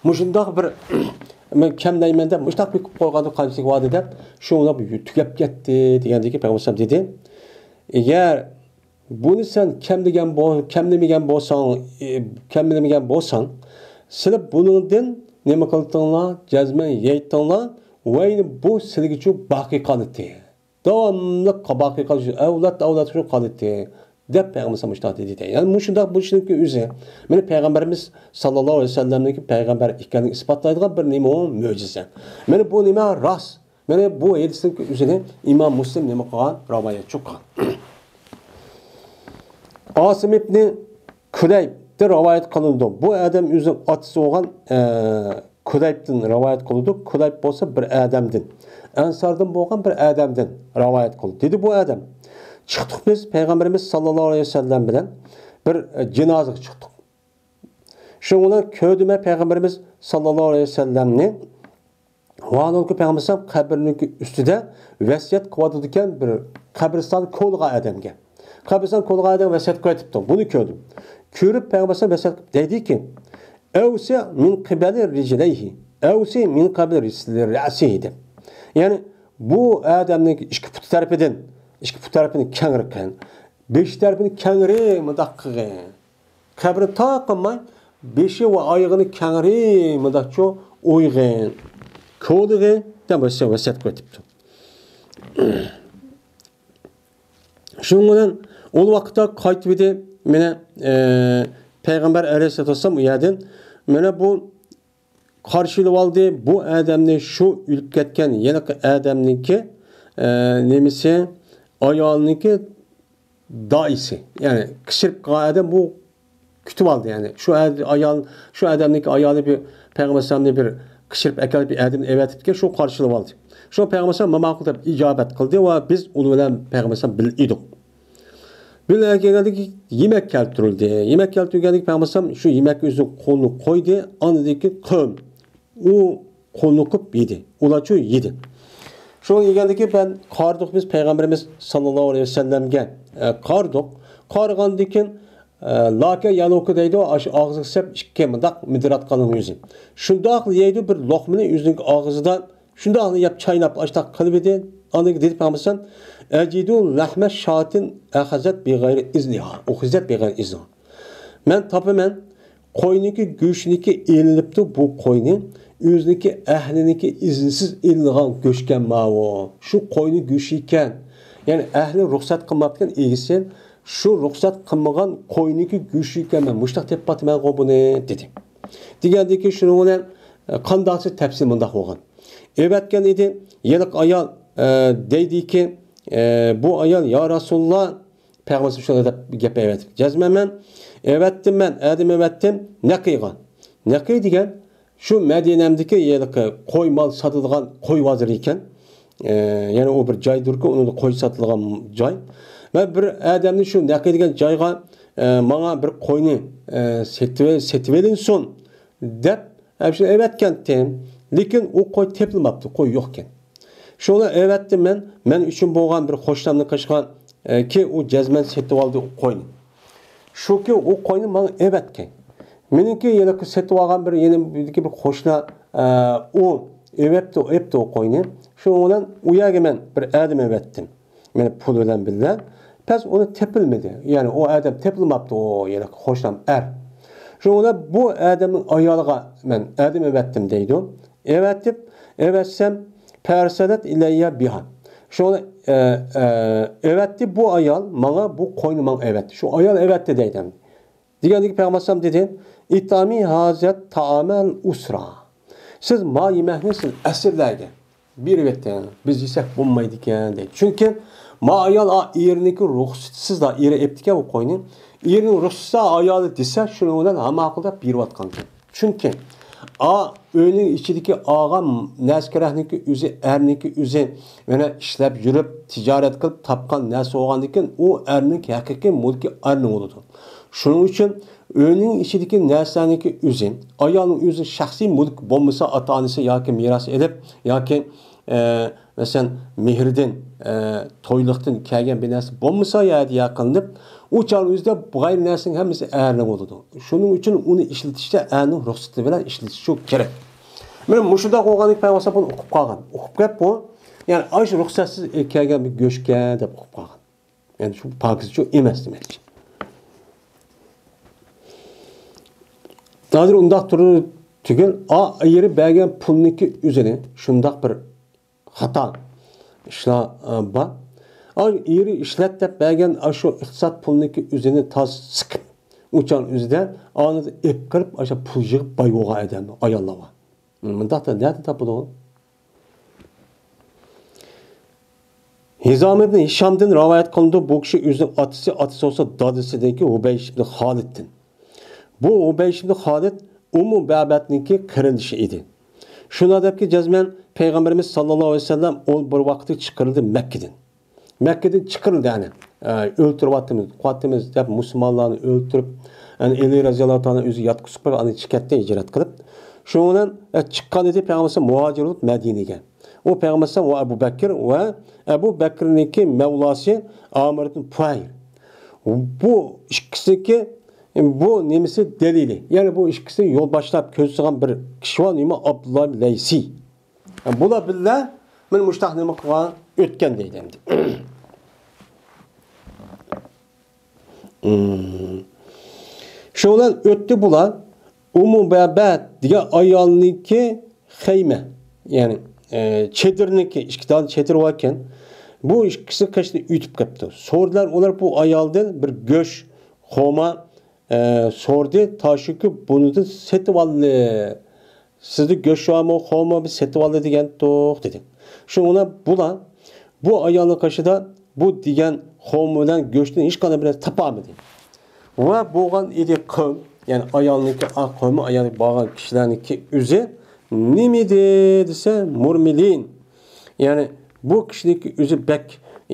مۇشۇنداق بىر، مەن كەملەيمەن دەپ مۇشۇنداق بېكىپ قويغاندا قانچىلىك بارىدۇ دەپ، شۇ بىلەن تۈگەپ كەتتى دېگەندىن كېيىن پەيغەمبەر ئەلەيھىسسالام دېدى، ئەگەر بۇنى سەن كەملىگەن بول-، كەملىمىگەن بولساڭ، ئى، كەملىمىگەن بولساڭ، سىلەر بۇنىڭدىن نېمە قىلدىڭلار؟ جەزمەن يەيتتىڭلار، ۋە يەنە بۇ سىلىگىچۇ باقىي قالىتى. داۋاملىق باقىي قالىتى، ئەۋلاد، ئەۋلاد شۇ قالىتى، دەپ پەيغەمبەر مۇشۇنداق دېدى. يەنى مۇشۇنداق بولۇشىنىڭكى ئۆزى، مانا پەيغەمبىرىمىز ساللاللاھۇ ئەلەيھى ۋەسەللەمنىڭكى پەيغەمبەر ئىكەنلىكىنى ئىسپاتلايدىغان بىر نېمە ئۇ؟ مۆجىزە. مانا بۇ نېمە؟ راست. مانا بۇ ھەدىسنىڭ ئۆزىنى ئىمام مۇسلىم نېمە قىلغان؟ رىۋايەتچى قىلغان. ئاسىم ئىبنى كۇلەيبتىن رىۋايەت قىلىنىدۇ. بۇ ئادەم ئۆزىنىڭ ئاتىسى بولغان، ئە، كۇلەيبتىن رىۋايەت قىلىدۇ. كۇلەيب بولسا بىر ئادەمدىن، ئەنساردىن بولغان بىر ئادەمدىن رىۋايەت قىلىدۇ. دېدى بۇ ئادەم، چىقتۇق بىز پەيغەمبىرىمىز ساللاللاھۇ ئەلەيھى ۋەسەللەم بىلەن بىر، ئە، جىنازىگە چىقتۇق. شۇنىڭ بىلەن كۆردۈم مەن پەيغەمبىرىمىز ساللاللاھۇ ئەلەيھى ۋەسەللەمنى، ۋاھالەنكى پەيغەمبەر ئەلەيھىسسالام قەبرىنىڭكى ئۈستىدە ۋەسىيەت قىلىۋاتىدىكەن بىر قەبرىستان كولىغان ئادەمگە. قەبرىستان كولىغا ئادەم ۋەسىيەت قىلىۋېتىپتۇ. بۇنى كۆردۈم. كۆرۈپ پەيغەمبەر ئەلەيھىسسالام ۋەسىيەت قىلىپ دەيدىكى، ئەۋسى مىن قىبەلى رىجلەيھى، ئەۋسى مىن قىبەلى رىجلەيھى دەپ. يەنى بۇ ئادەمنىڭ ئىككى پۇتى تەرىپىدىن، ئىككى پۇت تەرىپىنى كەڭرى قىلغىن. بېشى تەرىپىنى كەڭرى مۇنداق قىلغىن. قەبرىنى تاق قىلماي، بېشى ۋە ئايىغىنى كەڭرى مۇنداقچۇ ئويغىن. كولىغىن دەپ ۋەسىيەت قىلىۋېتىپتۇ. شۇنىڭ بىلەن ئۇ ۋاقىتتا قايتىۋىدى. مانا، ئە، پەيغەمبەر ئەلەيھىسسالاتۇ ۋەسسالام ئۇ يەردىن، مانا بۇ قارشى ئېلىۋالدى. بۇ ئادەمنى شۇ ئۆلۈپ كەتكەن ھېلىقى ئادەمنىڭكى، ئە، نېمىسى، ئايالىنىڭكى دائىسى. يەنى قىچىرىپ قالغان ئادەم بۇ كۈتۈۋالدى، يەنى شۇ ئەر-، ئايال، شۇ ئادەمنىڭكى ئايالى بىر پەيغەمبەر ئەلەيھىسسالامنى بىر قىچىرىپ ئەكەلىپ، بىر ئادەمنى ئەۋەتىپتىكەن، شۇ قارشى ئېلىۋالدى. شۇ پەيغەمبەر ئەلەيھىسسالام ماقۇل دەپ ئىجابەت قىلدى ۋە بىز ئۇنىڭ بىلەن پەيغەمبەر ئەلەيھىسسالام بىللە ئىدۇق. بىللە كەلگەندىكى يېمەك كەلتۈرۈلدى. يېمەك كەلتۈرگەندىكى پەيغەمبەر ئەلەيھىسسالام شۇ يېمەككە ئۆزىنىڭ قولىنى قويدى، ئاندىن كېيىن قىلدى. ئۇ قولىنى قىلىپ يېدى. ئۇلارچۇ يېدى. شۇنى يېگەندىكىن مەن قارىدۇق بىز پەيغەمبىرىمىز ساللاللاھۇ ئەلەيھى ۋەسەللەمگە، ئە، قارىدۇق. قارىغاندىكىن، ئە، لاكە يالوكا دەيدۇ، ئاشۇ ئاغزىغا سەپ ئىككى مۇنداق مىدىراتقاننىڭ يۈزى. شۇنداقلا يەيدۇ بىر لوقمىنى ئۆزىنىڭ ئاغزىدا، شۇنداقلا يەپ چايناپ ئاشتاق قىلىۋىدى. ئاندىن كېيىن دېدى پەيغەمبەر ئەلەيھىسسالام، «ئەجىدۇ لەھمە شاتىن ئەخەزەت بىغەيرى ئىزنىھا، ئۇخىزەت بىغەيرى ئىزنىھا.» مەن تاپىمەن، قوينىڭكى گۆشىنىڭكى ئېلىنىپتۇ، بۇ قوينى ئۆزىنىڭكى ئەھلىنىڭكى ئىزنىسىز ئېلىنغان گۆشكەن ماۋۇ. شۇ قوينىڭ گۆشى ئىكەن. يەنى ئەھلى رۇخسەت قىلماپتىكەن ئىگىسى، شۇ رۇخسەت قىلمىغان قوينىڭكى گۆشى ئىكەن، مەن مۇشتاق تېپىپاتىمەنغۇ بۇنى، دېدى. دېگەندىكىن شۇنىڭ بىلەن، ئە، قانداقسى تەپسىلى مۇنداق بولغان. ئەۋەتكەن ئىدى، ھېلىقى ئايال، ئە، دەيدىكى، ئە، بۇ ئايال، يا رەسۇلاللا، پەيغەمبەر شۇنداق دەپ گەپ ئەۋەتتى. جەزمەن مەن ئەۋەتتىم، مەن ئادەم ئەۋەتتىم. نەقىغا. نەقىي دېگەن شۇ مەدىنەمدىكى ھېلىقى قوي مال ساتىدىغان قوي بازىرى ئىكەن. ئە، يەنى ئۇ بىر جايدۇركى، ئۇنىڭدا قوي ساتىدىغان جاي. مەن بىر ئادەمنى شۇ نەقىي دېگەن جايغا، ئە، ماڭا بىر قوينى، ئە، سېتىۋ-، سېتىۋېلىنسۇن دەپ، ھەم شۇنى ئەۋەتكەنتىم. لېكىن ئۇ قوي تېپىلماپتۇ، قوي يوقكەن. شۇنى ئەۋەتتىم مەن، مەن ئۈچۈن بولغان بىر خوشلامنى قىلىشقا، ئە، كى ئۇ جەزمەن سېتىۋالدى ئۇ قوينى. شۇكى ئۇ قوينى ماڭا ئەۋەتكەن. مېنىڭكى ھېلىقى سېتىۋالغان بىر يېنىمدىكى بىر قوشنا، ئە، ئۇ ئەۋەپتۇ، ئەپتۇ ئۇ قوينى. شۇنىڭ بىلەن ئۇ يەرگە مەن بىر ئادەم ئەۋەتتىم. مانا پۇل بىلەن بىللە. بەس ئۇنى تېپىلمىدى. يەنى ئۇ ئادەم تېپىلماپتۇ، ئۇ يەنە قوشنام ئەر. شۇنىڭ بىلەن بۇ ئادەمنىڭ ئايالىغا مەن ئادەم ئەۋەتتىم دەيدۇ. ئەۋەتىپ، ئەۋەتسەم، پەرسەلەت ئىلەييە بىھا. شۇنى، ئە، ئە، ئەۋەتتى بۇ ئايال ماڭا، بۇ قوينى ماڭا ئەۋەتتى. شۇ ئايال ئەۋەتتى دەيدۇ. دېگەندىكىن پەيغەمبەر ئەلەيھىسسالام دېدى، «ئىتئامى ھازە تائامەل ئۇسرا.» سىز ما يېمەكنى سىز ئەسىرلەرگە بېرىۋېتىڭ، بىز يېسەك بولمايدىكەن دەيدۇ. چۈنكى ما ئايال ئا-، ئېرىنىڭكى رۇخسىتىسىزلا، ئېرى ئېپتىكەن ئۇ قوينى. ئېرىنىڭ رۇخسىتىسىز ئايالى دېسە، شۇنىڭ بىلەن ھاماقىلداپ بېرىۋاتقانىكەن. چۈنكى ئا ئۆينىڭ ئىچىدىكى ئالغان نەرسە كېرەكنىڭكى ئۆزى، ئەرنىڭكى ئۆزى، يەنە ئىشلەپ يۈرۈپ، تىجارەت قىلىپ تاپقان نەرسە بولغاندىكىن، ئۇ ئەرنىڭ ھەقىقىي مۈلكى ئەرنىڭ بولىدۇ. شۇنىڭ ئۈچۈن ئۆينىڭ ئىچىدىكى نەرسىلەرنىڭكى ئۆزى، ئايالنىڭ ئۆزى شەخسىي مۈلكى بولمىسا، ئاتا-ئانىسى ياكى مىراس ئېلىپ، ياكى، ئە، مەسىلەن، مېھىردىن، ئە، تويلۇقتىن كەلگەن بىر نەرسە بولمىسا، يا ھەدىيە قىلىنىپ، ئۇ چاغنىڭ ئۆزىدە بۇ غەيرىي نەرسىنىڭ ھەممىسى ئەرنىڭ بولىدۇ. شۇنىڭ ئۈچۈن ئۇنى ئىشلىتىشتە ئەرنىڭ رۇخسىتى بىلەن ئىشلىتىش كېرەك. مانا مۇشۇنداق بولغاندىكىن پەيغەمبەر بۇنى ئۇقۇپ قالغان. ئۇقۇپ كەپ بۇ، يەنى ئاشۇ رۇخسەتسىز كەلگەن بىر گۆشكەن دەپ ئۇقۇپ قالغان. يەنى شۇ پاكىزچۇ ئەمەس دېمەكچى. ھازىر ئۇنداق تۇرۇ تۈگۈل، ئا، ئېرى بەرگەن پۇلنىڭكى ئۆزىنى شۇنداق بىر خاتا ئىشلار، ئا، بار. ئا، ئېرى ئىشلەت دەپ بەرگەن ئاشۇ ئىقتىساد پۇلنىڭكى ئۆزىنى تاز سىقىپ، ئۇچان ئۆزىدە ئانىدا ئېپ قىلىپ، ئاشۇ پۇل يىغىپ باي بولغان ئادەم، ئاياللار بار. مۇنداقتا نەدىن تاپىدۇ؟ ھىزام ئىبن ھىشامدىن رىۋايەت قىلىنىدۇ، بۇ كىشى ئۆزىنىڭ ئاتىسى، ئاتىسى بولسا دادىسىدىكى ھۇبەيش ئىبن خالىدتىن. بۇ ھۇبەيش ئىبن خالىد ئۇممۇ بەبەتنىڭكى قېرىندىشى ئىدى. شۇنداق دەپكى جەزمەن پەيغەمبىرىمىز ساللاللاھۇ ئەلەيھى ۋەسەللەم ئۇ بىر ۋاقىتتا چىقىرىلدى مەككىدىن. مەككىدىن چىقىرىلدى، يەنى، ئە، ئۆلتۈرۈۋاتىمىز، قويۇۋاتىمىز دەپ مۇسۇلمانلارنى ئۆلتۈرۈپ، يەنى ئەلى رەزىياللاھۇ تائالا ئۆزى ياتقۇزۇپ قويۇپ، ئاندىن چىقىپ كەتتى ھىجرەت قىلىپ. شۇنىڭ بىلەن، ئە، چىققان ئىدى پەيغەمبەر مۇھاجىر بولۇپ مەدىنىگە. ئۇ پەيغەمبەر ۋە ئەبۇ بەكىر ۋە ئەبۇ بەكرنىڭكى مەۋلاسى ئامىر ئىبن پۇھەير. بۇ ئىككىسىنىڭكى، بۇ نېمىسى دەلىلى؟ يەنى بۇ ئىككىسى يول باشلاپ كۆرسىتىدىغان بىر كىشى بار، نېمە، ئابدۇللا لەيسى. بۇلار بىللە مانا مۇشتاق نېمە قىلغان، ئۆتكەن دەيدۇ ئەمدى. شۇ بىلەن ئۆتتى بۇلار. ئۇممۇ مەبەد دېگەن ئايالنىڭكى خەيمە، يەنى، ئە، چېدىرنىڭكى، ئىككى دانە چېدىر باركەن. بۇ ئىككىسى قېشىدىن ئۆتۈپ كەپتۇ. سورىدىلار ئۇلار بۇ ئايالدىن بىر گۆش، خورما، ئە، سورىدى، تاشۇكى بۇنىدىن سېتىۋالدى. سىزدە گۆش بارمۇ، خورما، بىز سېتىۋالدى دېگەنتۇق، دېدى. شۇڭا بۇلار بۇ ئايالنىڭ قېشىدا بۇ دېگەن خورما بىلەن گۆشتىن ھېچقانداق بىر نەرسە تاپالمىدى. ۋە بولغان ئىدى قوم، يەنى ئايالنىڭكى، ئا، قومى، ئايالى بارغان كىشىلەرنىڭكى ئۆزى نېمە ئىدى دېسە، مۇرمىلىن. يەنى بۇ كىشىنىڭكى ئۆزى بەك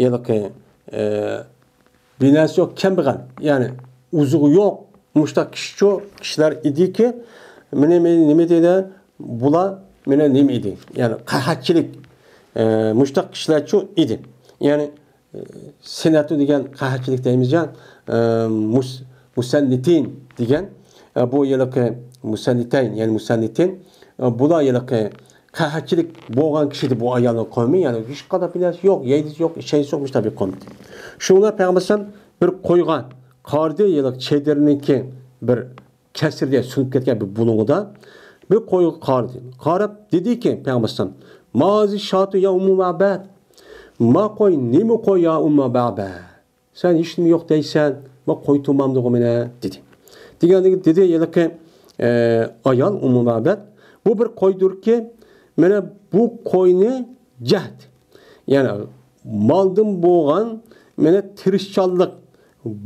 ھېلىقى، ئە، بىناسى يوق، كەمبەغەل، يەنى ئوزۇقى يوق مۇشتاق كىشىچۇ، كىشىلەر ئىدىكى، مانا، مانا نېمە دەيدۇ، بۇلار مانا نېمە ئىدى، يەنى قەھەتچىلىك، ئە، مۇشتاق كىشىلەرچۇ ئىدى. يەنى، ئە، سەنئەتۇ دېگەن قەھەتچىلىك دەيمىز يا، ئە، مۇس-، مۇسەننىتىن دېگەن، ئە، بۇ ھېلىقى مۇسەننىتەين، يەنى مۇسەننىتىن، ئە، بۇلار ھېلىقى قەھەتچىلىك بولغان كىشى ئىدى بۇ ئايالنىڭ قومى، يەنى ھېچقانداق بىر نەرسە يوق، يەيدىسى يوق، ئىچەيدىسى يوق، مۇشۇنداق بىر قوم. شۇڭا پەيغەمبەر ئەلەيھىسسالام بىر قويغا قارىدى، ھېلىقى چېدىرنىڭكى بىر كەسرىدە سۇنۇپ كەتكەن بىر بۇلۇڭىدا بىر قويغا قارىدى. قاراپ دېدىكى پەيغەمبەر ئەلەيھىسسالام، مازى شاتۇ يا ئۇممۇ مەبەد. ما قوي، نېمە قوي يا ئۇممۇ مەبەد؟ سەن ھېچنېمە يوق دەيسەن، ما قوي تۇرمامدىغۇ مانا، دېدى. دېگەندىكىن دېدى ھېلىقى، ئە، ئايال ئۇممۇ مەبەد، بۇ بىر قويدۇركى، مانا بۇ قوينى جەھد، يەنى مالدىن بولغان مانا تىرىشچانلىق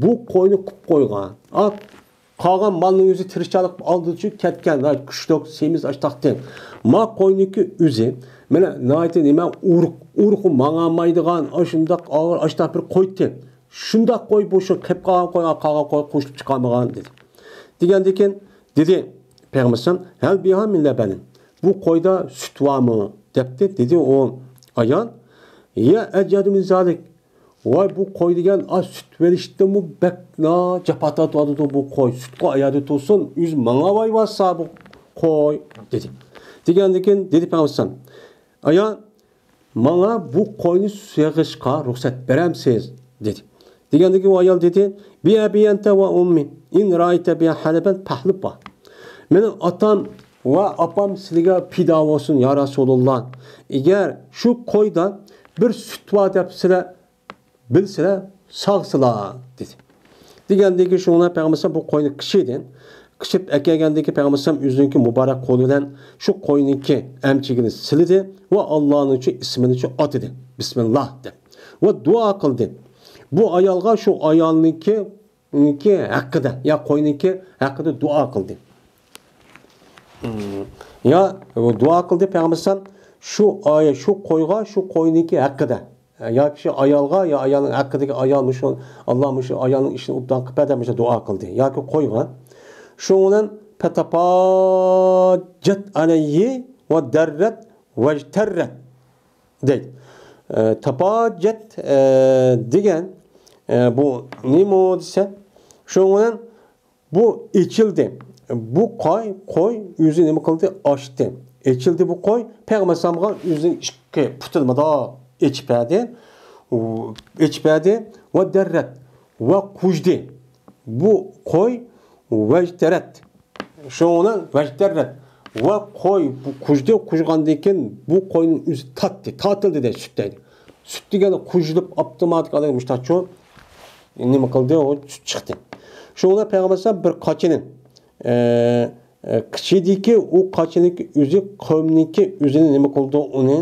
بۇ قوينى قىپ قويغان. ئا، قالغان مالنىڭ ئۆزى تىرىشچانلىق ئالدىچۇ كەتكەن، ھە، كۈچلۈك، سېمىز ئاشتاقتى. ما قوينىڭكى ئۆزى، مانا ناھايىتى نېمە، ئۇرۇق، ئۇرۇقى ماڭالمايدىغان، ئاشۇنداق ئاغىر ئاشتاق بىر قويتى. شۇنداق قوي، بۇ شۇ قېپ قالغان قوي، قالغان قوي قوشۇلۇپ چىقالمىغان، دېدى. دېگەندىكىن، دېدى پەيغەمبەر ئەلەيھىسسالام، ھەل بىھا مىن لەبەنىن؟ بۇ قويدا سۈت بارمۇ؟ دەپتۇ. دېدى ئۇ ئايال، ھىيە ئەجەدۇ مىن زالىك. ۋاي، بۇ قوي دېگەن ئا سۈت بېرىشتىنمۇ بەك نا جاپا تارتىۋاتىدۇ بۇ قوي. سۈتقا ئايادا تۇرسۇن، ئۆزى ماڭاۋايۋاتسا بۇ قوي، دېدى. دېگەندىكىن دېدى پەيغەمبەر ئەلەيھىسسالام، ئايال، ماڭا بۇ قوينى سېغىشقا رۇخسەت بېرەمسىز؟ دېدى. دېگەندىكىن ئۇ ئايال دېدى، بىئەبى ئەنتە ۋە ئۇممى، ئىن رائەيتە بىھا ھەلەبەن پەھلىبھا. مېنىڭ ئاتام ۋە ئاپام سىلىگە پىدا بولسۇن، يا رەسۇلۇللا. ئەگەر شۇ قويدا بىر سۈت بار دەپ سىلەر بىلسىلەر، ساغسىلا، دېدى. دېگەندىن كېيىن شۇڭا پەيغەمبەر بۇ قوينى قىچىدى. قىچىپ ئەكەلگەندىن كېيىن پەيغەمبەر ئۆزىنىڭكى مۇبارەك قولى بىلەن شۇ قوينىڭكى ئەمچىكىنى سىلىدى ۋە ئاللانىڭچۇ ئىسمىنىچۇ ئاتىدى، بىسمىللا دەپ. ۋە دۇئا قىلدى. بۇ ئايالغا شۇ ئايالنىڭكى، نىڭكى ھەققىدە، يا قوينىڭكى ھەققىدە دۇئا قىلدى. يا دۇئا قىلدى پەيغەمبەر شۇ ئايە، شۇ قويغا، شۇ قوينىڭكى ھەققىدە. ياكى شۇ ئايالغا، يا ئايالنىڭ ھەققىدىكى ئايال مۇشۇ، ئاللا مۇشۇ ئايالنىڭ ئىشىنى ئوبدان قىلىپ بەر دەپ مۇشۇ دۇئا قىلدى. ياكى قويغا. شۇنىڭ بىلەن پەتەپاجەت ئەلەيھى ۋە دەررەت ۋەجتەررەت دەيدۇ. ئە، تاپاجەت، ئە، دېگەن، ئە، بۇ نېمە دېسە، شۇنىڭ بىلەن بۇ ئېچىلدى. بۇ قاي، قوي ئۆزى نېمە قىلدى؟ ئاچتى. ئېچىلدى بۇ قوي. پەيغەمبەر ئەلەيھىسسالامغا ئۆزىنىڭ ئىككى پۇتىنى مۇنداق ئېچىپ بەردى. ئېچىپ بەردى. ۋە دەررەت. ۋە قۇژدى. بۇ قوي ۋەجتەرەت. شۇنىڭ بىلەن ۋەجتەررەت. ۋە قوي بۇ قۇژدى. قۇژغاندىن كېيىن بۇ قوينىڭ ئۆزى تارتتى. تارتىلدى دەيدۇ، سۈت دەيدۇ. سۈت دېگەندە قۇژۇلۇپ ئاپتوماتىك ئادەم مۇشتاچۇ نېمە قىلدى، ئۇ چىقتى. شۇنىڭ بىلەن پەيغەمبەر بىر قاچىنى، ئە، ئە، قىچىدىكى، ئۇ قاچىنىڭكى ئۆزى قومنىڭكى ئۆزىنى نېمە قىلدى، ئۇنى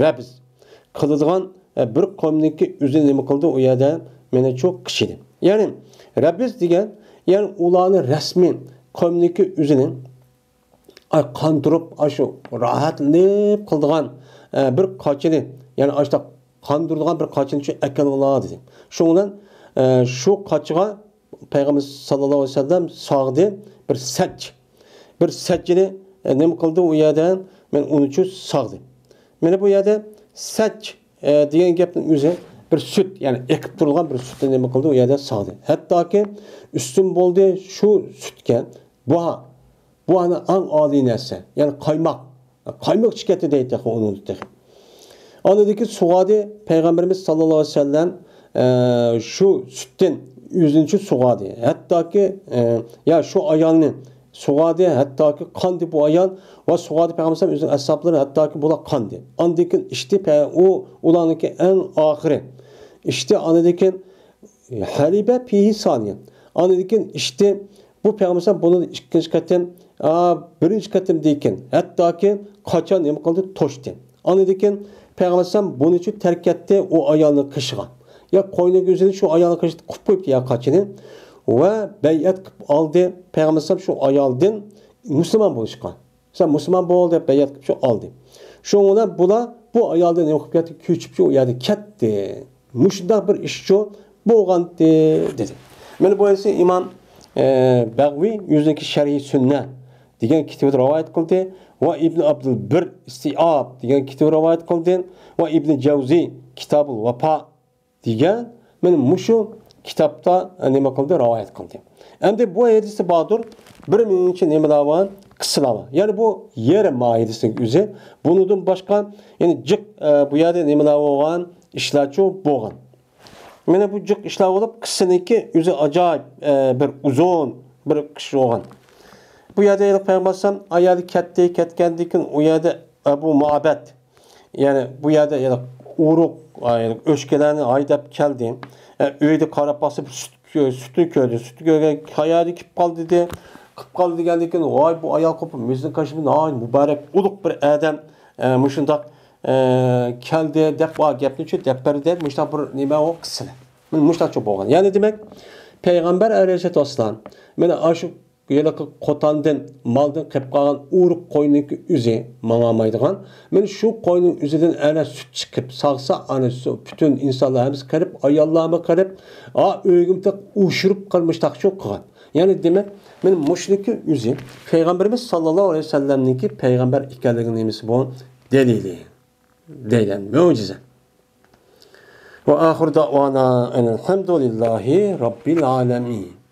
رەبز قىلىدىغان، ئە، بىر قومنىڭكى ئۆزىنى نېمە قىلدى، ئۇ يەردە مېنىچۇ قىچىدى. يەنى رەبز دېگەن، يەنى ئۇلارنى رەسمىي قومنىڭكى ئۆزىنى ئاي، قاندۇرۇپ، ئاشۇ راھەتلىنىپ قىلىدىغان، ئە، بىر قاچىنى، يەنى ئاشۇنداق قاندۇرىدىغان بىر قاچىنى شۇ ئەكەلگىلى دېدى. شۇنىڭ بىلەن، ئە، شۇ قاچىغا پەيغەمبەر ساللاللاھۇ ئەلەيھى ۋەسەللەم ساغدى بىر سەچ. بىر سەچچىنى، ئە، نېمە قىلدى ئۇ يەردە؟ مەن ئۇنىچۇ ساغدى. مانا بۇ يەردە سەچ، ئە، دېگەن گەپنىڭ ئۆزى بىر سۈت، يەنى ئېقىپ تۇرغان بىر سۈتنى نېمە قىلدى؟ ئۇ يەردە ساغدى. ھەتتاكى ئۈستۈن بولدى شۇ سۈتكە. بۇ، بۇ ئەڭ ئالىي نەرسە، يەنى قايماق. قايماق چىقىپ كەتتى دەيدۇ تېخى ئۇنىڭدا تېخى. ئاندىن كېيىن سۇغاردى پەيغەمبىرىمىز ساللاللاھۇ ئەلەيھى ۋەسەللەم، ئە، شۇ سۈتتىن ئۆزىنى شۇ سۇغاردى. ھەتتاكى، ئە، يا شۇ ئايالنى سۇغاردى، ھەتتاكى قاندى بۇ ئايال ۋە سۇغاردى پەيغەمبەر ئۆزىنىڭ ئەسھابلىرى، ھەتتاكى بۇلار قاندى. ئاندىن كېيىن ئىچتى، پە-، ئۇ ئۇلارنىڭكى ئەڭ ئاخىرى. ئىچتى، ئاندىن كېيىن ھەلىبە فىھى سانىيەن. ئاندىن كېيىن ئىچتى. بۇ پەيغەمبەر بۇنى ئىككىنچى قېتىم، ئا، بىرىنچى قېتىم دېگەن. ھەتتاكى قاچان نېمە قىلدى؟ توشتى. ئاندىن كېيىن پەيغەمبەر بۇنى شۇ تەرك ئەتتى ئۇ ئايالنىڭ قېشىغا. يا قوينىڭ ئۆزىنى شۇ ئايالنىڭ قېشىغا قىلىپ قويۇپتۇ يا قاچىنى. ۋە بەيئەت قىلىپ ئالدى پەيغەمبەر شۇ ئايالدىن مۇسۇلمان بولۇشقا. سەن مۇسۇلمان بول دەپ بەيئەت قىلىپ شۇ ئالدى. شۇنىڭ بىلەن بۇلار بۇ ئايالدىن نېمە قىلىپ كەتتى؟ كۆچۈپ شۇ يەردىن كەتتى. مۇشۇنداق بىر ئىشچۇ بولغانتى دېدى. مانا بۇ ھەدىسنى ئىمام، ئە، بەغۋى ئۆزىنىڭكى شەرھى سۈننە دېگەن كىتابىدا رىۋايەت قىلدى ۋە ئىبن ئابدۇل بىر ئىستىئاب دېگەن كىتابىدا رىۋايەت قىلدى ۋە ئىبن جەۋزى كىتابۇل ۋاپا دېگەن مانا مۇشۇ كىتابتا، ئە، نېمە قىلدى؟ رىۋايەت قىلدى. ئەمدى بۇ ھەدىستە باردۇر بىر مۇنچە نېمىلەر بار؟ قىسسىلار بار. يەنى بۇ يېرىم ھەدىسنىڭ ئۆزى. بۇنىڭدىن باشقا يەنە جىق، ئە، بۇ يەردە نېمىلەر بولغان؟ ئىشلارچۇ بولغان. مانا بۇ جىق ئىشلار بولۇپ، قىسسىنىڭكى ئۆزى ئاجايىپ، ئە، بىر ئۇزۇن بىر قىسسا بولغان. بۇ يەردە ھېلىقى پەيغەمبەر ئەلەيھىسسالام ئايالى كەتتى، كەتكەندىن كېيىن ئۇ يەردە ئەبۇ مۇئەبەد، يەنى بۇ يەردە يەنە ئورۇق، يەنى ئۆچكىلەرنى ھەيدەپ كەلدى. ئە، ئۆيدە قاراپ باقسا، بىر سۈت، سۈتنى كۆردى. سۈتنى كۆرگەن، قايەردە كېلىپ قالدى دېدى. قىپ قالدى دېگەندىن كېيىن، ۋاي، بۇ ئايال قوپۇپ، مۇزنىڭ قېشىدا ناھايىتى مۇبارەك، ئۇلۇق بىر ئادەم، ئە، مۇشۇنداق، ئە، كەلدى دەپ، ئا، گەپنى شۇ دەپ بەردى دەپ، مۇشۇنداق بىر نېمە ئۇ قىسسىلار. مانا مۇشۇنداقچە بولغان. يەنى دېمەك، پەيغەمبەر ئەلەيھىسسالاتۇ ۋەسسالام مانا ئاشۇ ھېلىقى قوتاندىن، مالدىن قېلىپ قالغان ئورۇق قوينىڭكى ئۆزى ماڭالمايدىغان. مانا شۇ قوينىڭ ئۆزىدىن ئەنە سۈت چىقىپ، ساغسا ئەنە سۇ، پۈتۈن ئىنسانلار ھەممىسى قېرىپ، ئاياللارمۇ قېرىپ، ئا، ئۆيگىمۇ تېخى ئۇشۇرۇپ قىلمىشتاقچۇ قىلغان. يەنى دېمەك، مانا مۇشۇنىڭكى ئۆزى پەيغەمبىرىمىز ساللاللاھۇ ئەلەيھى ۋەسەللەمنىڭكى پەيغەمبەر ئىكەنلىكىنىڭ نېمىسى بۇ؟ دەلىلى. دەيلەن، مۆجىزە. وآخر دعوانا أن الحمد لله رب العالمين.